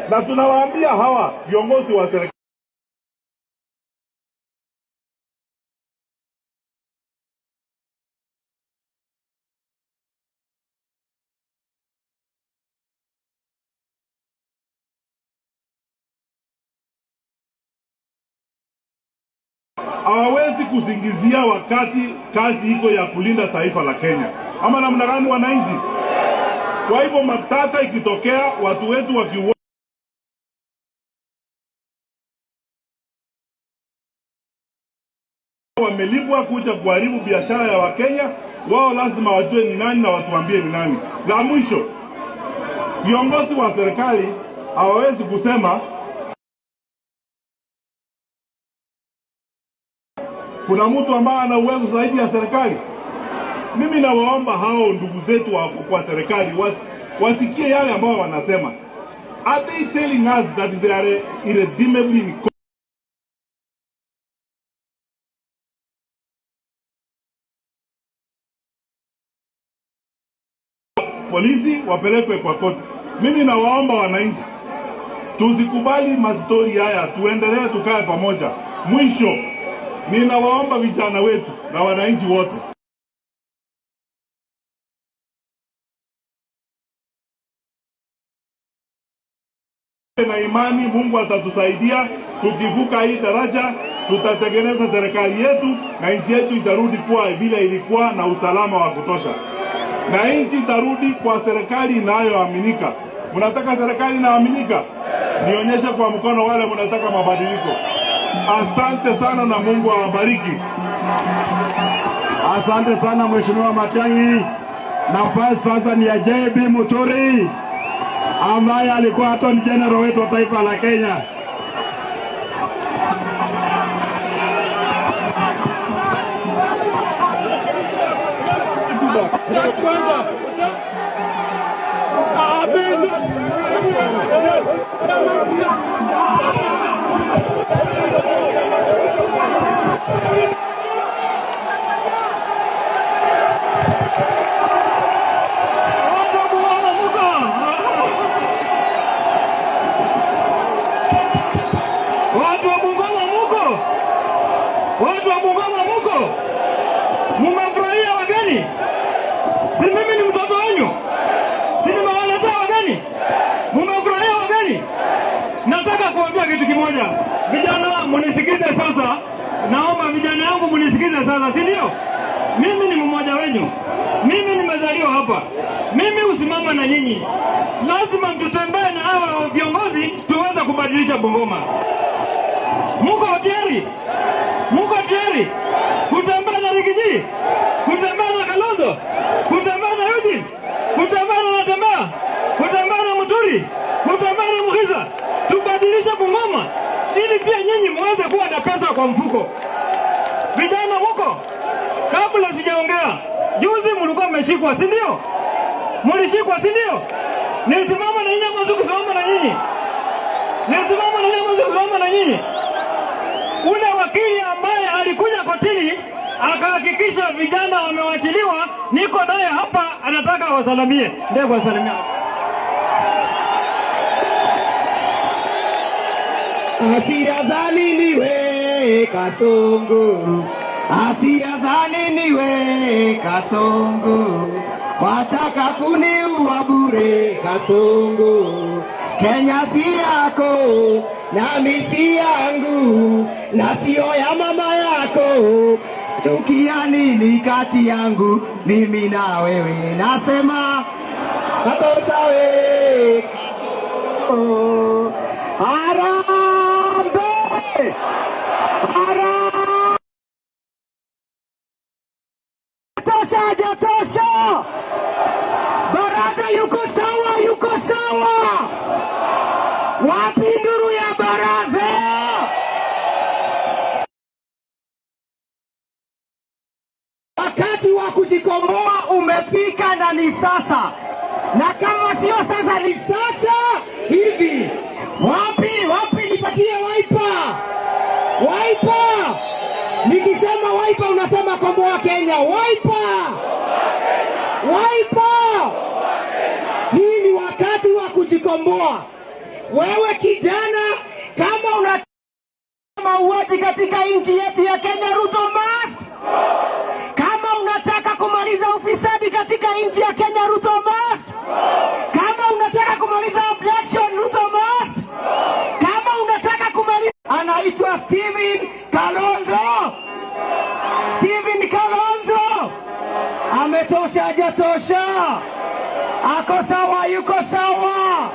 Na tunawaambia hawa viongozi wa serikali hawawezi kusingizia wakati kazi iko ya kulinda taifa la Kenya, ama namna gani wananchi? Kwa hivyo matata ikitokea, watu wetu wakiuawa wamelipwa kuja kuharibu biashara ya Wakenya, wao lazima wajue ni nani na watuambie ni nani. La mwisho, viongozi wa serikali hawawezi kusema kuna mtu ambaye ana uwezo zaidi ya serikali. Mimi nawaomba hao ndugu zetu wako kwa serikali wasikie yale ambao wanasema. Are they telling us that they are irredeemably polisi wapelekwe kwa koti? Mimi nawaomba wananchi tusikubali mastori haya, tuendelee tukae pamoja. Mwisho, ninawaomba vijana wetu na wananchi wote, na imani Mungu atatusaidia. Tukivuka hii daraja, tutatengeneza serikali yetu na nchi yetu itarudi kuwa vile ilikuwa na usalama wa kutosha, na nchi itarudi kwa serikali inayoaminika. Mnataka serikali inayoaminika? Nionyeshe kwa mkono wale mnataka mabadiliko. Asante sana na Mungu awabariki. Asante sana Mheshimiwa Matiang'i. Nafasi sasa ni ya JB Muturi ambaye alikuwa Attorney General wetu wa taifa la Kenya. Watu wa Bungoma muko? Watu wa Bungoma muko? Mumefurahia wageni? Si mimi ni mtoto wenu? Si nimewaletea wageni? Mumefurahia wageni? Nataka kuambia kitu kimoja. Vijana munisikize sasa. Naomba vijana yangu munisikize sasa, si ndio? Mimi ni mmoja wenu. Mimi nimezaliwa hapa. Mimi husimama na nyinyi. Lazima mtutembee na hawa viongozi tuweze kubadilisha Bungoma. Muko tayari? Muko tayari? Kutembea na Riggy G? Kutembea na Kalonzo? Kutembea na Eugene? Kutembea na Natembeya? Kutembea na Muturi? Kutembea na Mukhisa? Tubadilishe Bungoma ili pia nyinyi muweze kuwa na pesa kwa mfuko. Vijana muko? Kabla sijaongea, juzi mlikuwa mmeshikwa, si ndio? Mlishikwa, si ndio? Nilisimama na nyinyi ama sikusimama na nyinyi? Nilisimama na nyinyi ama sikusimama na nyinyi? Ule wakili ambaye alikuja kotini akahakikisha vijana wamewachiliwa, niko naye hapa, anataka wasalimie. Ndio kuwasalimia. Hasira za nini we Kasongo? Hasira za nini we Kasongo? Wataka kuniua bure Kasongo. Kenya si yako nami si yangu na sio ya mama yako. Chukia nini kati yangu mimi na wewe? Nasema makosa we Kasongo. Harambee! Ara! Tosha, hajatosha. Baraza yuko sawa, yuko sawa. Wapi nduru ya baraza? Wakati wa kujikomboa umefika na ni sasa, na kama sio sasa ni sasa hivi. Wapi wapi, nipatie Wiper, Wiper. Nikisema Wiper unasema komboa Kenya. Wiper, Wiper. Hii ni wakati wa kujikomboa. Wewe kijana, kama una mauaji katika nchi yetu ya Kenya, Ruto must. Kama unataka kumaliza ufisadi katika nchi ya Kenya, Ruto must. Kama unataka kumaliza abduction, Ruto must. Kama unataka kumaliza, anaitwa Steven Kalonzo. Steven Kalonzo ametosha, hajatosha? Ako sawa, yuko sawa,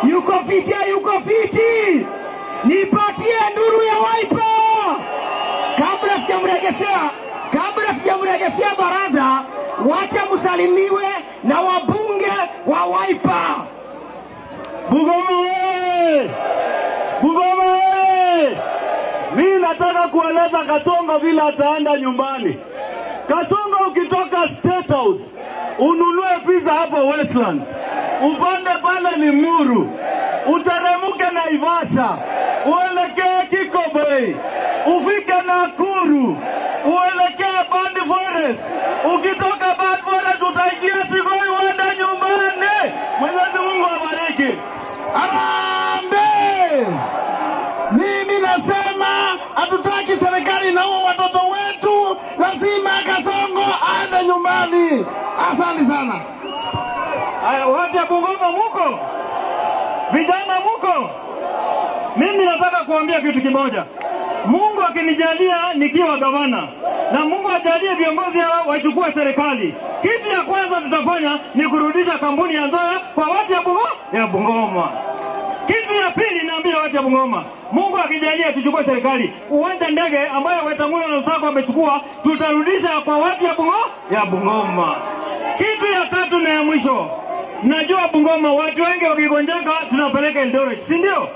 yuko fiti, yuko fiti. Nipatie nduru ya Wiper kabla sijamregeshea baraza, wacha msalimiwe na wabunge wa Wiper. Bungoma oye! Bungoma oye! Mimi nataka kueleza Kasongo vile ataenda nyumbani. Kasongo, ukitoka State House ununue pizza hapo Westlands, upande pale Limuru, uteremuke Naivasha, uelekee Kikobei, ufike Nakuru, uelekee Bandi Forest. Ukitoka Bandi Forest utaingia Sigoi uende nyumbani. Mwenyezi Mungu abariki. Harambee! Mimi nasema hatutaki serikali inaua watoto wetu, lazima Kasongo aende nyumbani. Asante sana. Haya, watu ya Bungoma muko? Vijana muko? Mimi nataka kuambia kitu kimoja. Mungu akinijalia nikiwa gavana na Mungu ajalie viongozi hawa wachukue serikali, kitu ya kwanza tutafanya ni kurudisha kampuni ya Nzoia kwa watu ya Bungoma. Kitu ya pili naambia watu ya Bungoma, Mungu akijalia tuchukue serikali, uwanja ndege ambayo Wetangula na Lusaka wamechukua tutarudisha kwa watu ya Bungoma. Kitu ya tatu na ya mwisho, najua Bungoma watu wengi wakigonjeka tunapeleka Eldoret, si ndio?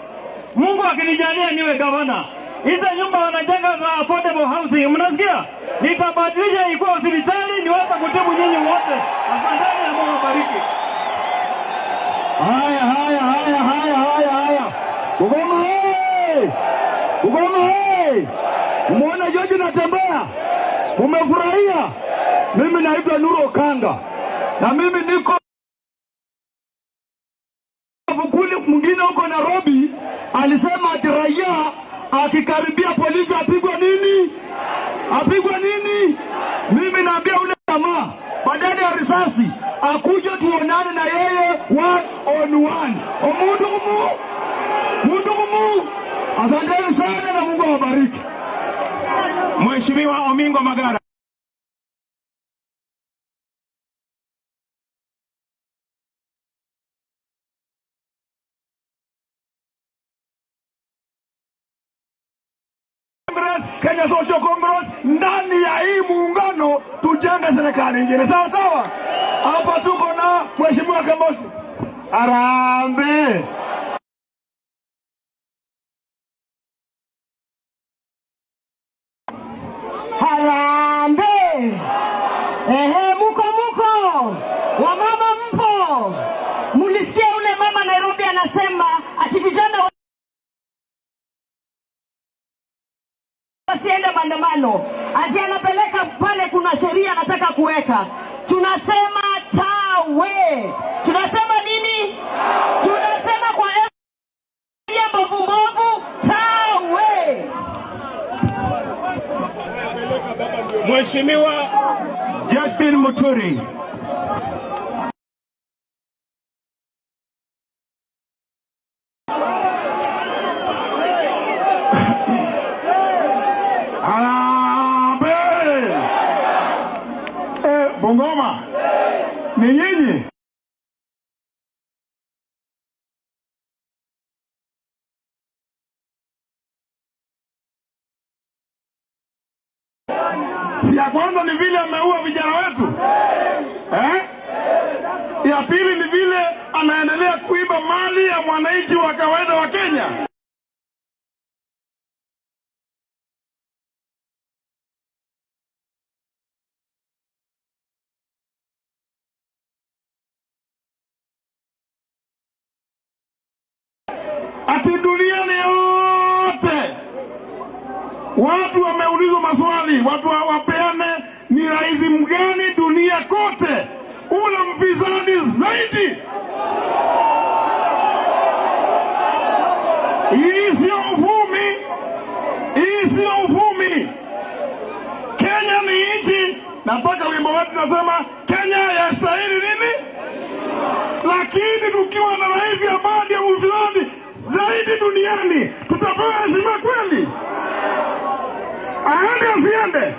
Mungu akinijalia niwe gavana, hizo nyumba wanajenga za affordable housing, mnasikia? Nitabadilisha ikuwa hospitali niweze kutibu nyinyi wote. Asanteni na Mungu abariki. Haya, haya, haya, haya, haya, haya. Bungoma oye! Bungoma oye! Umeona George natembea? Umefurahia? Mimi naitwa Nuru Okanga na mimi niko Vukuli mwingine huko Nairobi alisema ati raia akikaribia polisi apigwe nini? Apigwe nini? Mimi naambia ule jamaa badala ya risasi akuje tuonane na yeye one on one. Omundu kumu mundu kumu. Asanteni sana na Mungu awabariki. Mheshimiwa Omingo Magara. Congress, Kenya Social Congress ndani ya hii muungano tujenge serikali nyingine, sawa sawa. Hapa tuko na Mheshimiwa Kambosi. Harambee! Harambee! Ehe, muko muko, wamama mpo? Mulisikia ule mama Nairobi anasema ati vijana wasiende maandamano, ati anapeleka pale, kuna sheria anataka kuweka. Tunasema tawe, tunasema nini? Tunasema kwa sheria mbovu mbovu, tawe. Mheshimiwa Justin Muturi. Harambee! Bungoma ni nyinyi. mwananchi wa kawaida wa Kenya? Ati duniani yote watu wameulizwa maswali, watu wapeane ni rais mgani dunia kote ule mfisadi zaidi. Hii sio uvumi, hii sio uvumi. Kenya ni nchi, na mpaka wimbo wetu tunasema Kenya yastahili nini, lakini tukiwa na rais ambaye ndiye mfisadi zaidi duniani, tutapewa heshima kweli? Aende asiende?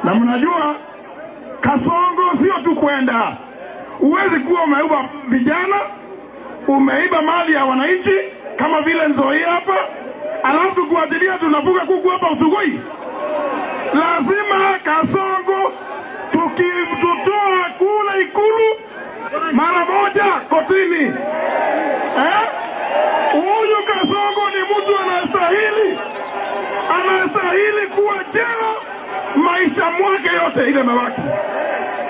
Na mnajua Kasongo sio tu kwenda, huwezi kuwa umeiba vijana, umeiba mali ya wananchi kama vile Nzoia hapa, alafu tukuachilia tunafuga kuku hapa Usugoi. Lazima Kasongo tukitutoa kule Ikulu mara moja kotini. Eh? Huyu Kasongo ni mtu anastahili kuwa jela maisha mwake yote ile mabaki,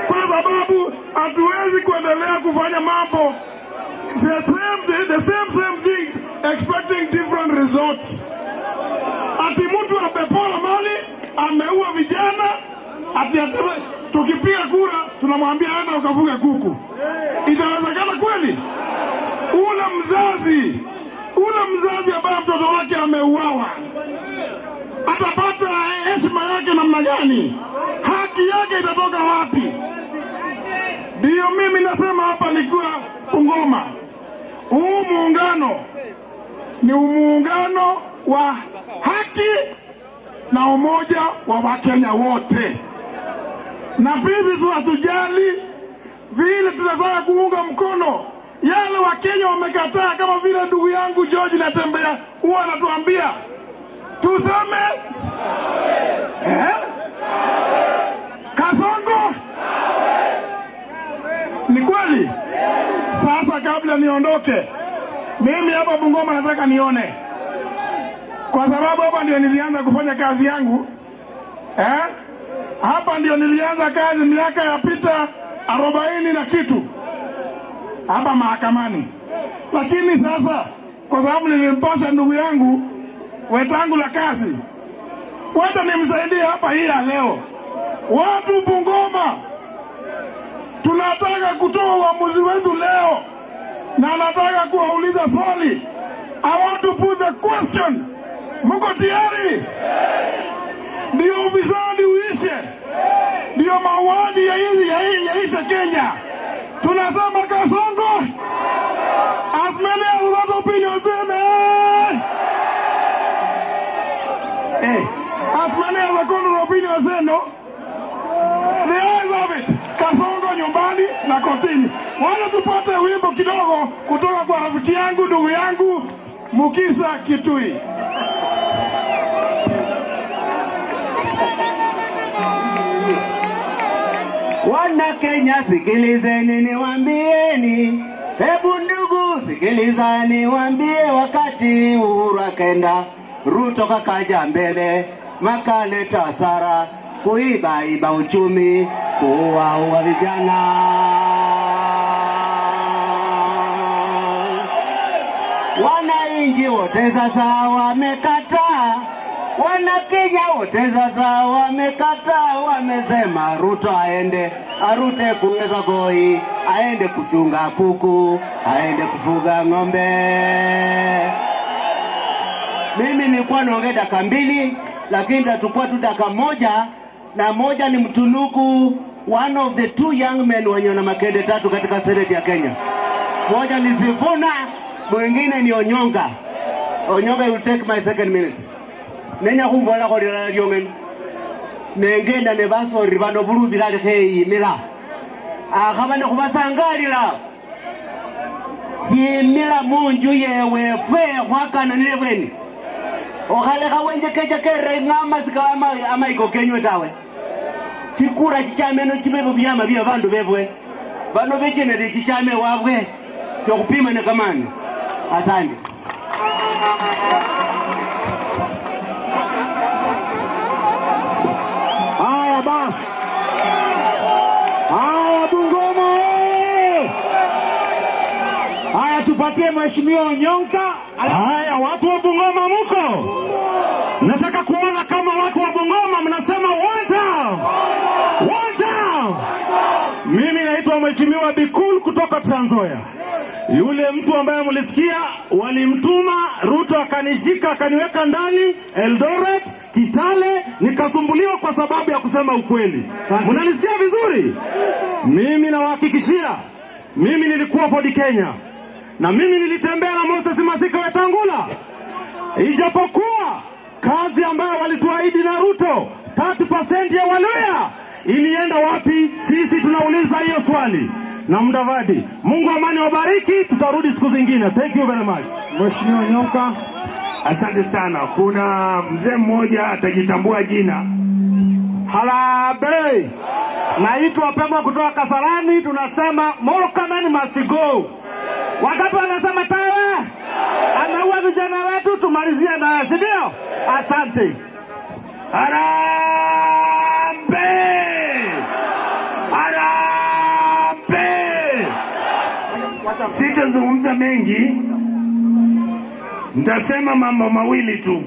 kwa sababu hatuwezi kuendelea kufanya mambo the same things expecting different results. Ati mtu amepora mali, ameua vijana, ati tukipiga kura tunamwambia enda ukafuge kuku. Itawezekana kweli? Ule mzazi ambaye mtoto wake ameuawa atapata heshima yake namna gani? Haki yake itatoka wapi? Ndiyo mimi nasema hapa nikiwa Bungoma, huu muungano ni muungano wa haki na umoja wa Wakenya wote, na bibi hatujali vile tunataka kuunga mkono yale Wakenya wamekataa, kama vile ndugu yangu George Natembeya huwa anatuambia tuseme eh? Kasongo ni kweli. Sasa kabla niondoke, mimi hapa Bungoma nataka nione, kwa sababu hapa ndio nilianza kufanya kazi yangu eh? Hapa ndio nilianza kazi miaka ya pita 40 na kitu hapa mahakamani, lakini sasa kwa sababu nilimpasha ndugu yangu Wetangula kazi, wacha nimsaidie hapa hii ya leo. Watu Bungoma tunataka kutoa uamuzi wetu leo, na nataka kuwauliza swali. I want to put the question. Mko tayari? Ndio ufisadi uishe, ndio mauaji yaishe Kenya. Tunasema Kasongo, as many as that opinion say amen. Hey, as many as the contrary opinion say no. The ayes have it. Kasongo nyumbani na kotini. Wacha tupate wimbo kidogo kutoka kwa rafiki yangu, ndugu yangu Mukisa Kitui. Wana Kenya, sikilizeni niwaambieni, hebu ndugu sikiliza niwaambie, wakati Uhuru akenda, Ruto kakaja mbele, makaleta hasara, kuiba iba uchumi, kuwaua vijana. Wananchi wote sasa wamekataa, wana Kenya wote sasa wamekataa, wamesema Ruto aende arute kuweza goi, aende kuchunga kuku, aende kufuga ng'ombe. Mimi nilikuwa naongea dakika 2, lakini nitachukua tu dakika 1, na moja ni mtunuku one of the two young men wenye na makende 3 katika senate ya Kenya. Moja ni Sifuna, mwingine ni Onyonga. Onyonga will take my second minute. Nenya kumbola kwa lila lyongeni. Nengenda ne basori bano bulubira kheyimila. Akhaba ne khubasangalila. Yimila munju yewe fwe khwakananile bweni. Okhalekha wenjekecha kere ng'amasika amaiko kenywe tawe. Chikura chichameno chimebo byama bya bandu bebwe. Bano bechenere chichame wabwe. Chokupima ni kamano. Asante. Haya basi. Haya Bungoma oye! Haya tupatie Mheshimiwa Onyonka. Haya, watu wa Bungoma muko? Nataka kuona kama watu wa Bungoma mnasema one time. One time. Mimi naitwa Mheshimiwa Bikul kutoka Trans Nzoia. Yule mtu ambaye mlisikia walimtuma Ruto akanishika akaniweka ndani Eldoret, Kitale, nikasumbuliwa kwa sababu ya kusema ukweli. Mnanisikia vizuri? Mimi nawahakikishia, mimi nilikuwa Ford Kenya na mimi nilitembea na Moses Masika Wetangula, ijapokuwa kazi ambayo walituahidi na Ruto 30% ya Waluya ilienda wapi? Sisi tunauliza hiyo swali. Na Mudavadi, Mungu amani wabariki, tutarudi siku zingine. Thank you very much. Mheshimiwa Onyonka. Asante sana. Kuna mzee mmoja atajitambua jina. Harambee! Naitwa Pema kutoka Kasarani, tunasema Murkomen must go. Wangapi wanasema tawe? Anaua vijana wetu, tumalizie naye, si ndio? Asante. Harambee! Harambee! Sitazungumza mengi, nitasema mambo mawili tu.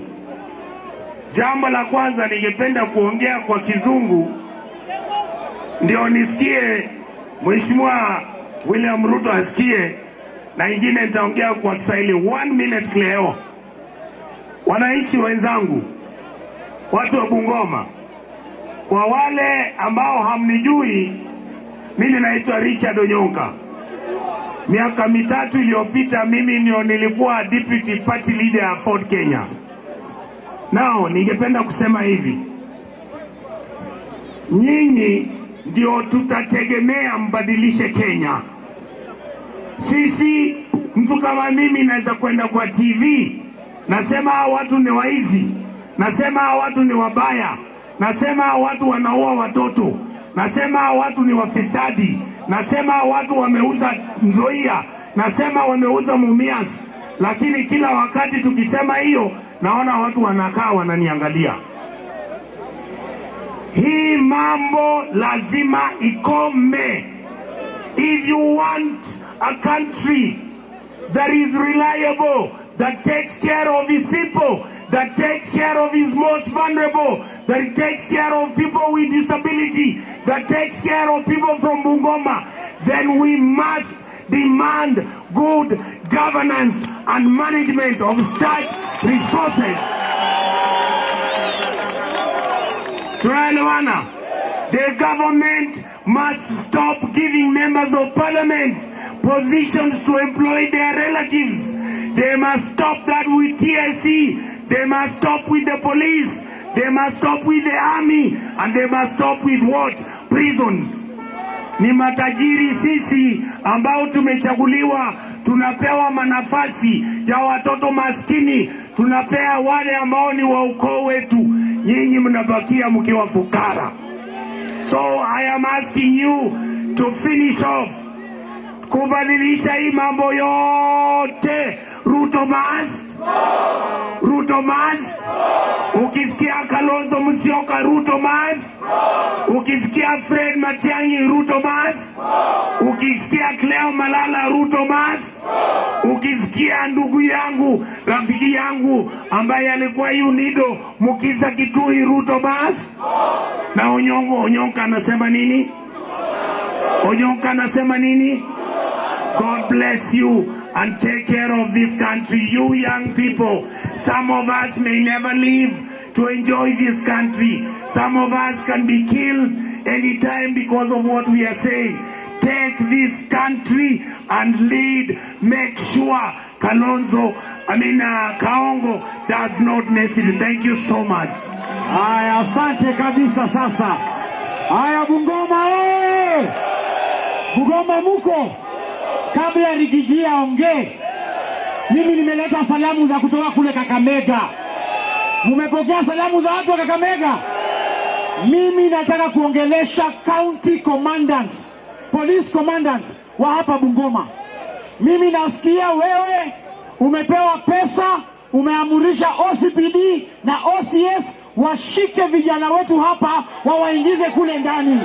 Jambo la kwanza, ningependa kuongea kwa Kizungu ndio nisikie Mheshimiwa William Ruto asikie, na ingine nitaongea kwa Kiswahili. One minute, Cleo. Wananchi wenzangu, watu wa Bungoma, kwa wale ambao hamnijui, mimi naitwa Richard Onyonka. Miaka 3 iliyopita mimi ndio nilikuwa deputy party leader ya Ford Kenya. Nao ningependa kusema hivi, nyinyi ndio tutategemea mbadilishe Kenya. Sisi, mtu kama mimi naweza kwenda kwa TV nasema hawa watu ni waizi, nasema hawa watu ni wabaya, nasema hawa watu wanaua watoto, nasema hawa watu ni wafisadi, nasema hawa watu wameuza Nzoia, nasema wameuza Mumias. Lakini kila wakati tukisema hiyo, naona watu wanakaa wananiangalia. Hii mambo lazima ikome. If you want a country that is reliable, that takes care of his people, that takes care of his most vulnerable, that takes care of people with disability, that takes care of people from Bungoma, then we must demand good governance and management of state resources. Tunaelewana? The government must stop giving members of parliament positions to employ their relatives. They must stop that with TSC. They must stop with the police. They must stop with the army. And they must stop with what? Prisons. Ni matajiri sisi ambao tumechaguliwa, tunapewa manafasi ya watoto maskini, tunapea wale ambao ni wa ukoo wetu. Nyinyi mnabakia mkiwa fukara. So I am asking you to finish off kubadilisha hii mambo yote. Ruto must, Ruto must. Ukisikia Kalonzo Musyoka, Ruto must. Ukisikia Fred Matiang'i, Ruto must. Ukisikia Cleo Malala, Ruto must. Ukisikia ndugu yangu, rafiki yangu ambaye alikuwa UNIDO, Mukhisa Kituyi, Ruto must. Na Onyongo, Onyonka anasema nini? Onyonka anasema nini? God bless you and take care of this country. You young people, some of us may never live to enjoy this country. Some of us can be killed anytime because of what we are saying. Take this country and lead. Make sure Kalonzo, I mean Kaongo does not mess it. Thank you so much. Haya, asante kabisa. Sasa haya, Bungoma oye! Bungoma muko? Kabla Riggy G aongee, mimi nimeleta salamu za kutoka kule Kakamega. Mumepokea salamu za watu wa Kakamega? Mimi nataka kuongelesha county commandants, police commandants wa hapa Bungoma. Mimi nasikia wewe umepewa pesa, umeamurisha OCPD na OCS washike vijana wetu hapa wawaingize kule ndani.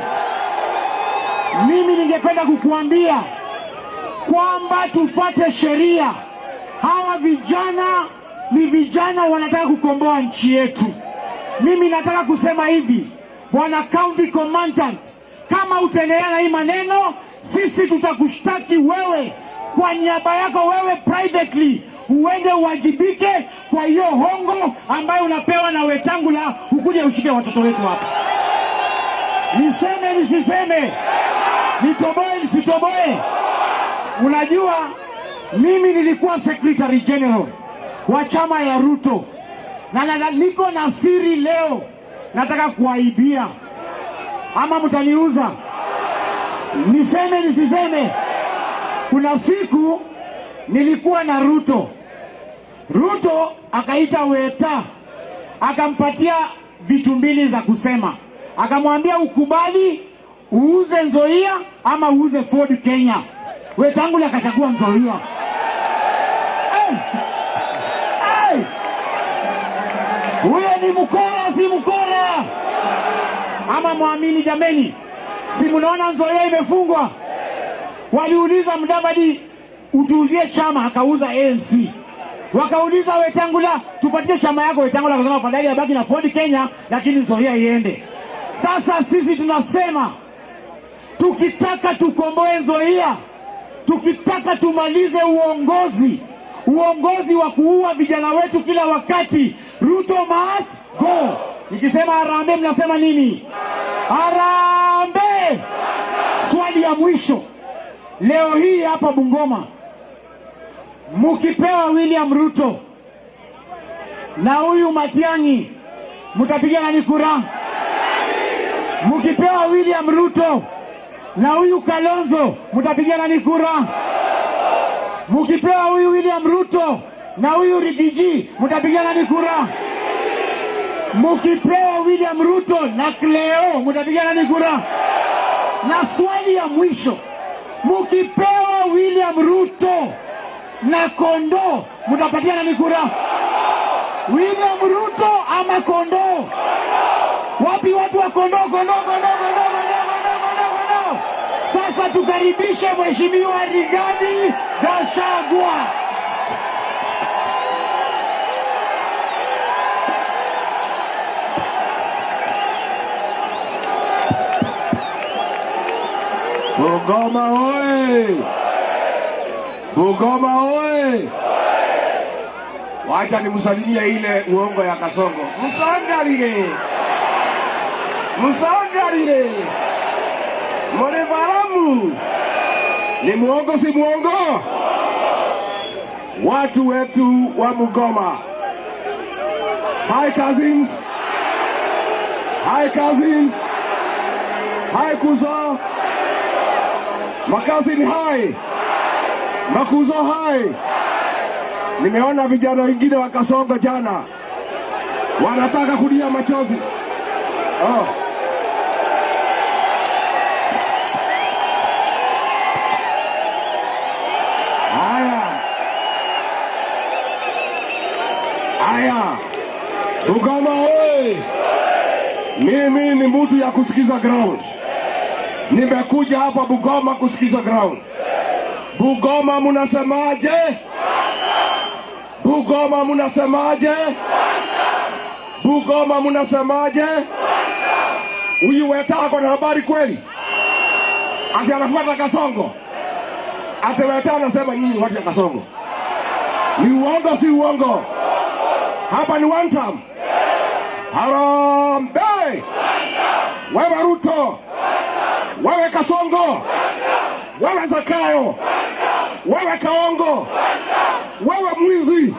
Mimi ningependa kukuambia kwamba tufate sheria. Hawa vijana ni vijana wanataka kukomboa nchi yetu. Mimi nataka kusema hivi, Bwana County Commandant, kama utaendelea na hii maneno, sisi tutakushtaki wewe kwa niaba yako wewe privately, uende uwajibike kwa hiyo hongo ambayo unapewa na Wetangula, ukuje ushike watoto wetu hapa. Niseme nisiseme? Nitoboe nisitoboe? Unajua, mimi nilikuwa Secretary General wa chama ya Ruto na niko na siri leo, nataka kuaibia, ama mtaniuza? Niseme nisiseme? Kuna siku nilikuwa na Ruto. Ruto akaita Weta akampatia vitu mbili za kusema, akamwambia ukubali uuze Nzoia ama uuze Ford Kenya. Wetangula akachagua Nzoia. Hey! Hey! Huyo ni mkora, si mkora? Ama mwamini jameni? Si mnaona Nzoia imefungwa? Waliuliza Mudavadi utuuzie chama, akauza ANC. Wakauliza Wetangula tupatie chama yako, Wetangula akasema afadhali abaki na Ford Kenya, lakini Nzoia iende. Sasa sisi tunasema tukitaka tukomboe Nzoia, tukitaka tumalize uongozi wa kuua vijana wetu kila wakati, Ruto must go. Nikisema harambee mnasema nini? Harambee! Swali ya mwisho leo hii hapa Bungoma, mukipewa William Ruto na huyu Matiang'i, mtapiga nani kura? Mukipewa William Ruto na huyu Kalonzo, mtapiga nani kura? Mukipewa huyu William Ruto na huyu Riggy G, mtapiga nani kura? Mukipewa William Ruto na Cleo, mtapiga nani kura? Na swali ya mwisho, mukipewa William Ruto na kondoo, mtapatia nani kura? William Ruto ama kondoo? Wapi watu wa kondoo? Kondoo, kondoo, kondoo, kondoo, kondoo, kondoo, kondoo. Sasa tukaribishe Mheshimiwa Rigathi Gachagua. Bungoma oye! Bungoma oye! Wacha nimsalimie ile uongo ya Kasongo. Msangarire! Msangarire! Mwanevaramu! Ni muongo si muongo? Watu wetu wa Bungoma. Hi cousins. Hi cousins. Hi kuzo. Makazi ni hai. Makuzo hai. Nimeona vijana wengine wa Kasongo jana wanataka kulia machozi. Oh. Haya. Haya. Bungoma oi. Mimi ni mtu ya kusikiza ground. Nimekuja hapa Bungoma kusikiza ground. Bungoma munasemaje? Bungoma munasemaje? Bungoma munasemaje? Huyu Weta ako na habari kweli? Ati anafuata Kasongo. Ati Weta anasema nyinyi watu ya Kasongo. Ni uongo si uongo? Hapa ni one term. Harambee! Wewe Ruto, wewe Kasongo, wewe Zakayo, wewe Kaongo, wewe mwizi,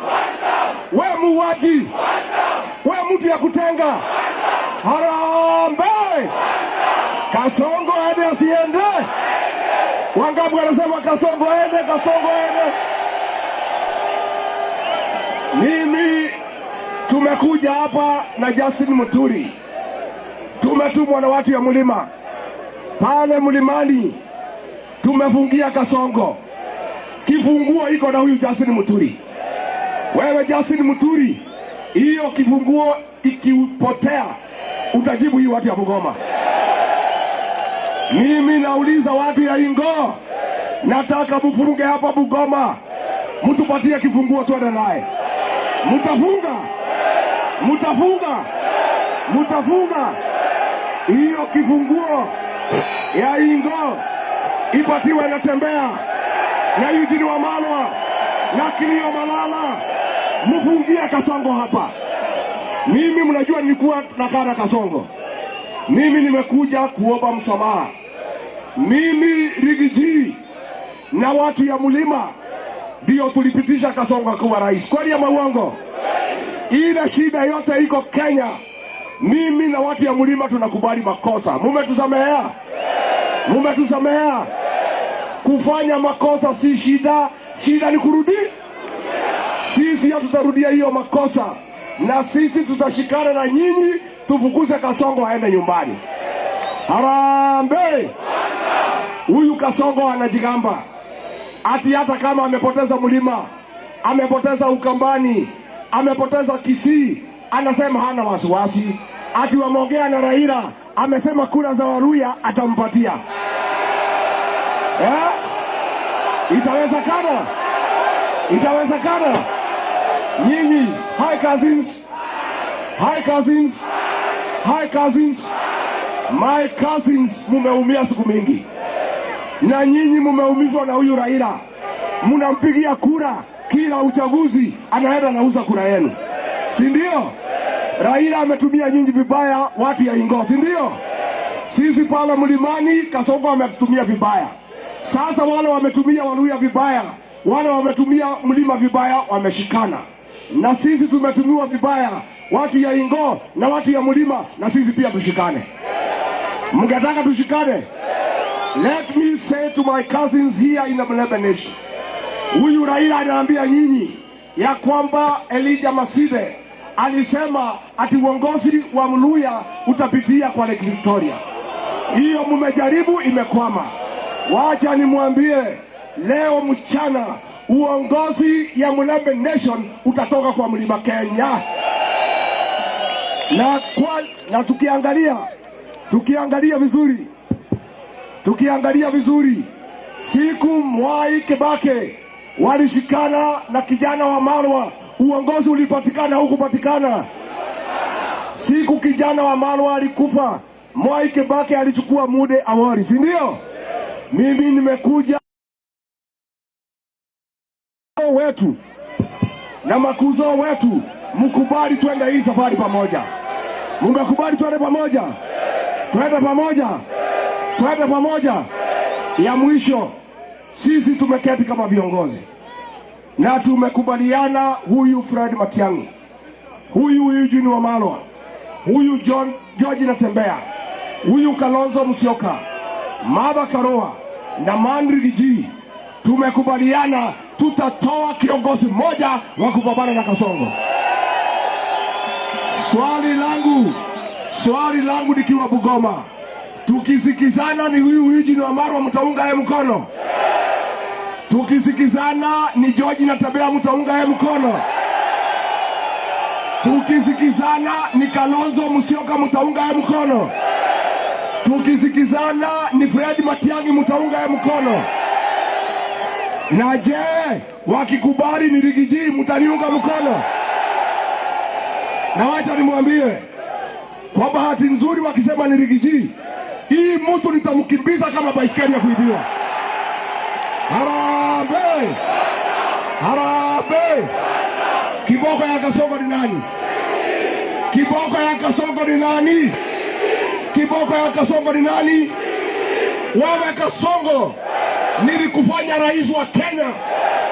wewe muuaji, wewe mtu ya kutenga. Harambee! Kasongo aende asiende? Wangapi wanasema Kasongo aende, Kasongo aende? Mimi tumekuja hapa na Justin Muturi. Tumetumwa na watu ya mlima. Pale mlimani tumefungia Kasongo. Kifunguo iko na huyu Justin Muturi. Wewe Justin Muturi, hiyo kifunguo ikipotea utajibu hii watu ya Bungoma. Mimi nauliza watu ya Ingo, nataka mfunge hapa Bungoma, mtupatie kifunguo twende naye. Mtafunga? Mtafunga? Mtafunga? Hiyo kifunguo ya Ingo ipatiwe Natembea na Eugene Wamalwa na Kilio Malala, mfungie Kasongo hapa. Mimi mnajua nilikuwa nakaa na Kasongo. Mimi nimekuja kuomba msamaha. Mimi Riggy G na watu ya mlima ndio tulipitisha Kasongo kuwa rais. Kweli ama uongo? Ile shida yote iko Kenya. Mimi na watu ya mlima tunakubali makosa. Mumetusamehea? Mumetusamehea? Kufanya makosa si shida, shida ni kurudi. Sisi hatutarudia hiyo makosa, na sisi tutashikana na nyinyi tufukuze Kasongo aende nyumbani. Harambee! Huyu Kasongo anajigamba ati hata kama amepoteza mlima, amepoteza Ukambani, amepoteza Kisii, anasema hana wasiwasi. Ati wameongea na Raila, amesema kura za Waluya atampatia. Eh? Itawezekana? Itawezekana? Nyinyi, hi cousins, hi cousins, hi cousins, my cousins, mumeumia siku mingi, na nyinyi mumeumizwa na huyu Raila. Mnampigia kura kila uchaguzi, anaenda anauza kura yenu, si ndio? Raila ametumia nyinyi vibaya, watu ya Ingo, si ndio? Sisi pale mlimani, Kasongo ametutumia vibaya. Sasa wale wametumia Waluya vibaya, wale wametumia mlima vibaya, wameshikana na sisi tumetumiwa vibaya, watu ya Ingo na watu ya mlima, na sisi pia tushikane. Mngetaka tushikane? Let me say to my cousins here in the Mulembe Nation, huyu Raila anaambia nyinyi ya kwamba Elijah Masinde alisema ati uongozi wa Mluya utapitia kwa Lake Victoria. Hiyo mmejaribu, imekwama. Wacha nimwambie leo mchana uongozi ya Mulembe Nation utatoka kwa Mlima Kenya. Na tukiangalia vizuri, siku Mwai Kibaki walishikana na kijana Wamalwa, uongozi ulipatikana hukupatikana? Siku kijana Wamalwa alikufa, Mwai Kibaki alichukua Mude Awori, si ndio? Mimi nimekuja wetu na makuzo wetu, mkubali twende hii safari pamoja. Mumekubali twende pamoja? Twende pamoja, twende pamoja. Ya mwisho, sisi tumeketi kama viongozi na tumekubaliana, huyu Fred Matiang'i, huyu Eugene Wamalwa, huyu John George Natembea, huyu Kalonzo Musyoka, Martha Karua na Riggy G, tumekubaliana tutatoa kiongozi mmoja wa kupambana na Kasongo. Swali langu nikiwa Bungoma, tukisikizana ni huyu Eugene Wamalwa, mtaunga yeye mkono? Tukisikizana ni George Natembea, mtaunga yeye mkono? Tukisikizana ni Kalonzo Musyoka, mtaunga yeye mkono? Tukisikizana ni Fred Matiang'i, mtaunga yeye mkono? Na je, wakikubali ni Riggy G, mtaniunga mkono? Na wacha nimwambie, kwa bahati nzuri, wakisema ni Riggy G, hii mtu nitamkimbiza kama baiskeli ya kuibiwa. Harambee! Harambee! Kiboko ya Kasongo ni nani? Kiboko ya Kasongo ni nani? Kiboko ya Kasongo ni nani? Wewe Kasongo, nilikufanya rais wa Kenya,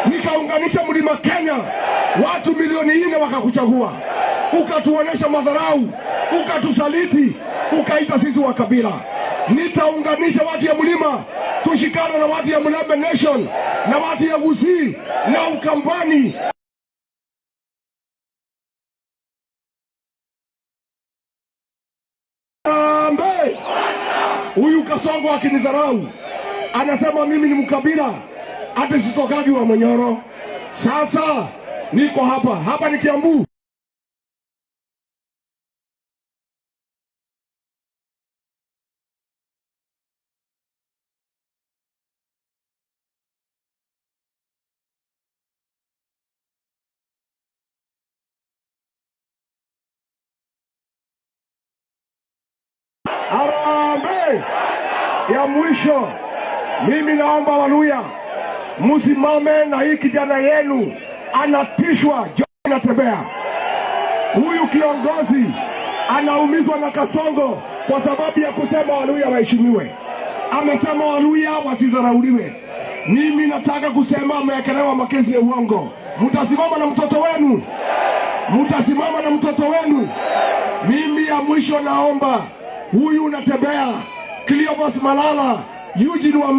nikaunganisha mlima Kenya, watu milioni 4 wakakuchagua, ukatuonesha madharau, ukatusaliti, ukaita sisi wa kabila. Nitaunganisha watu ya mlima, tushikane na watu ya Mulembe Nation na watu ya Gusii na Ukambani. Harambee! Huyu Kasongo akinidharau, anasema mimi ni mkabila, Ati sitokagi Wamunyoro. Sasa niko hapa, hapa ni Kiambu. Harambee! Ya mwisho, mimi naomba Waluhya msimame na hii kijana yenu anatishwa, anatembea. Huyu kiongozi anaumizwa na Kasongo kwa sababu ya kusema Waluhya waheshimiwe. Amesema Waluhya wasidharauliwe. Mimi nataka kusema amewekelewa makesi ya uongo. Mtasimama na mtoto wenu, mtasimama na mtoto wenu. Mimi ya mwisho naomba huyu unatembea Cleophas Malala, Eugene wa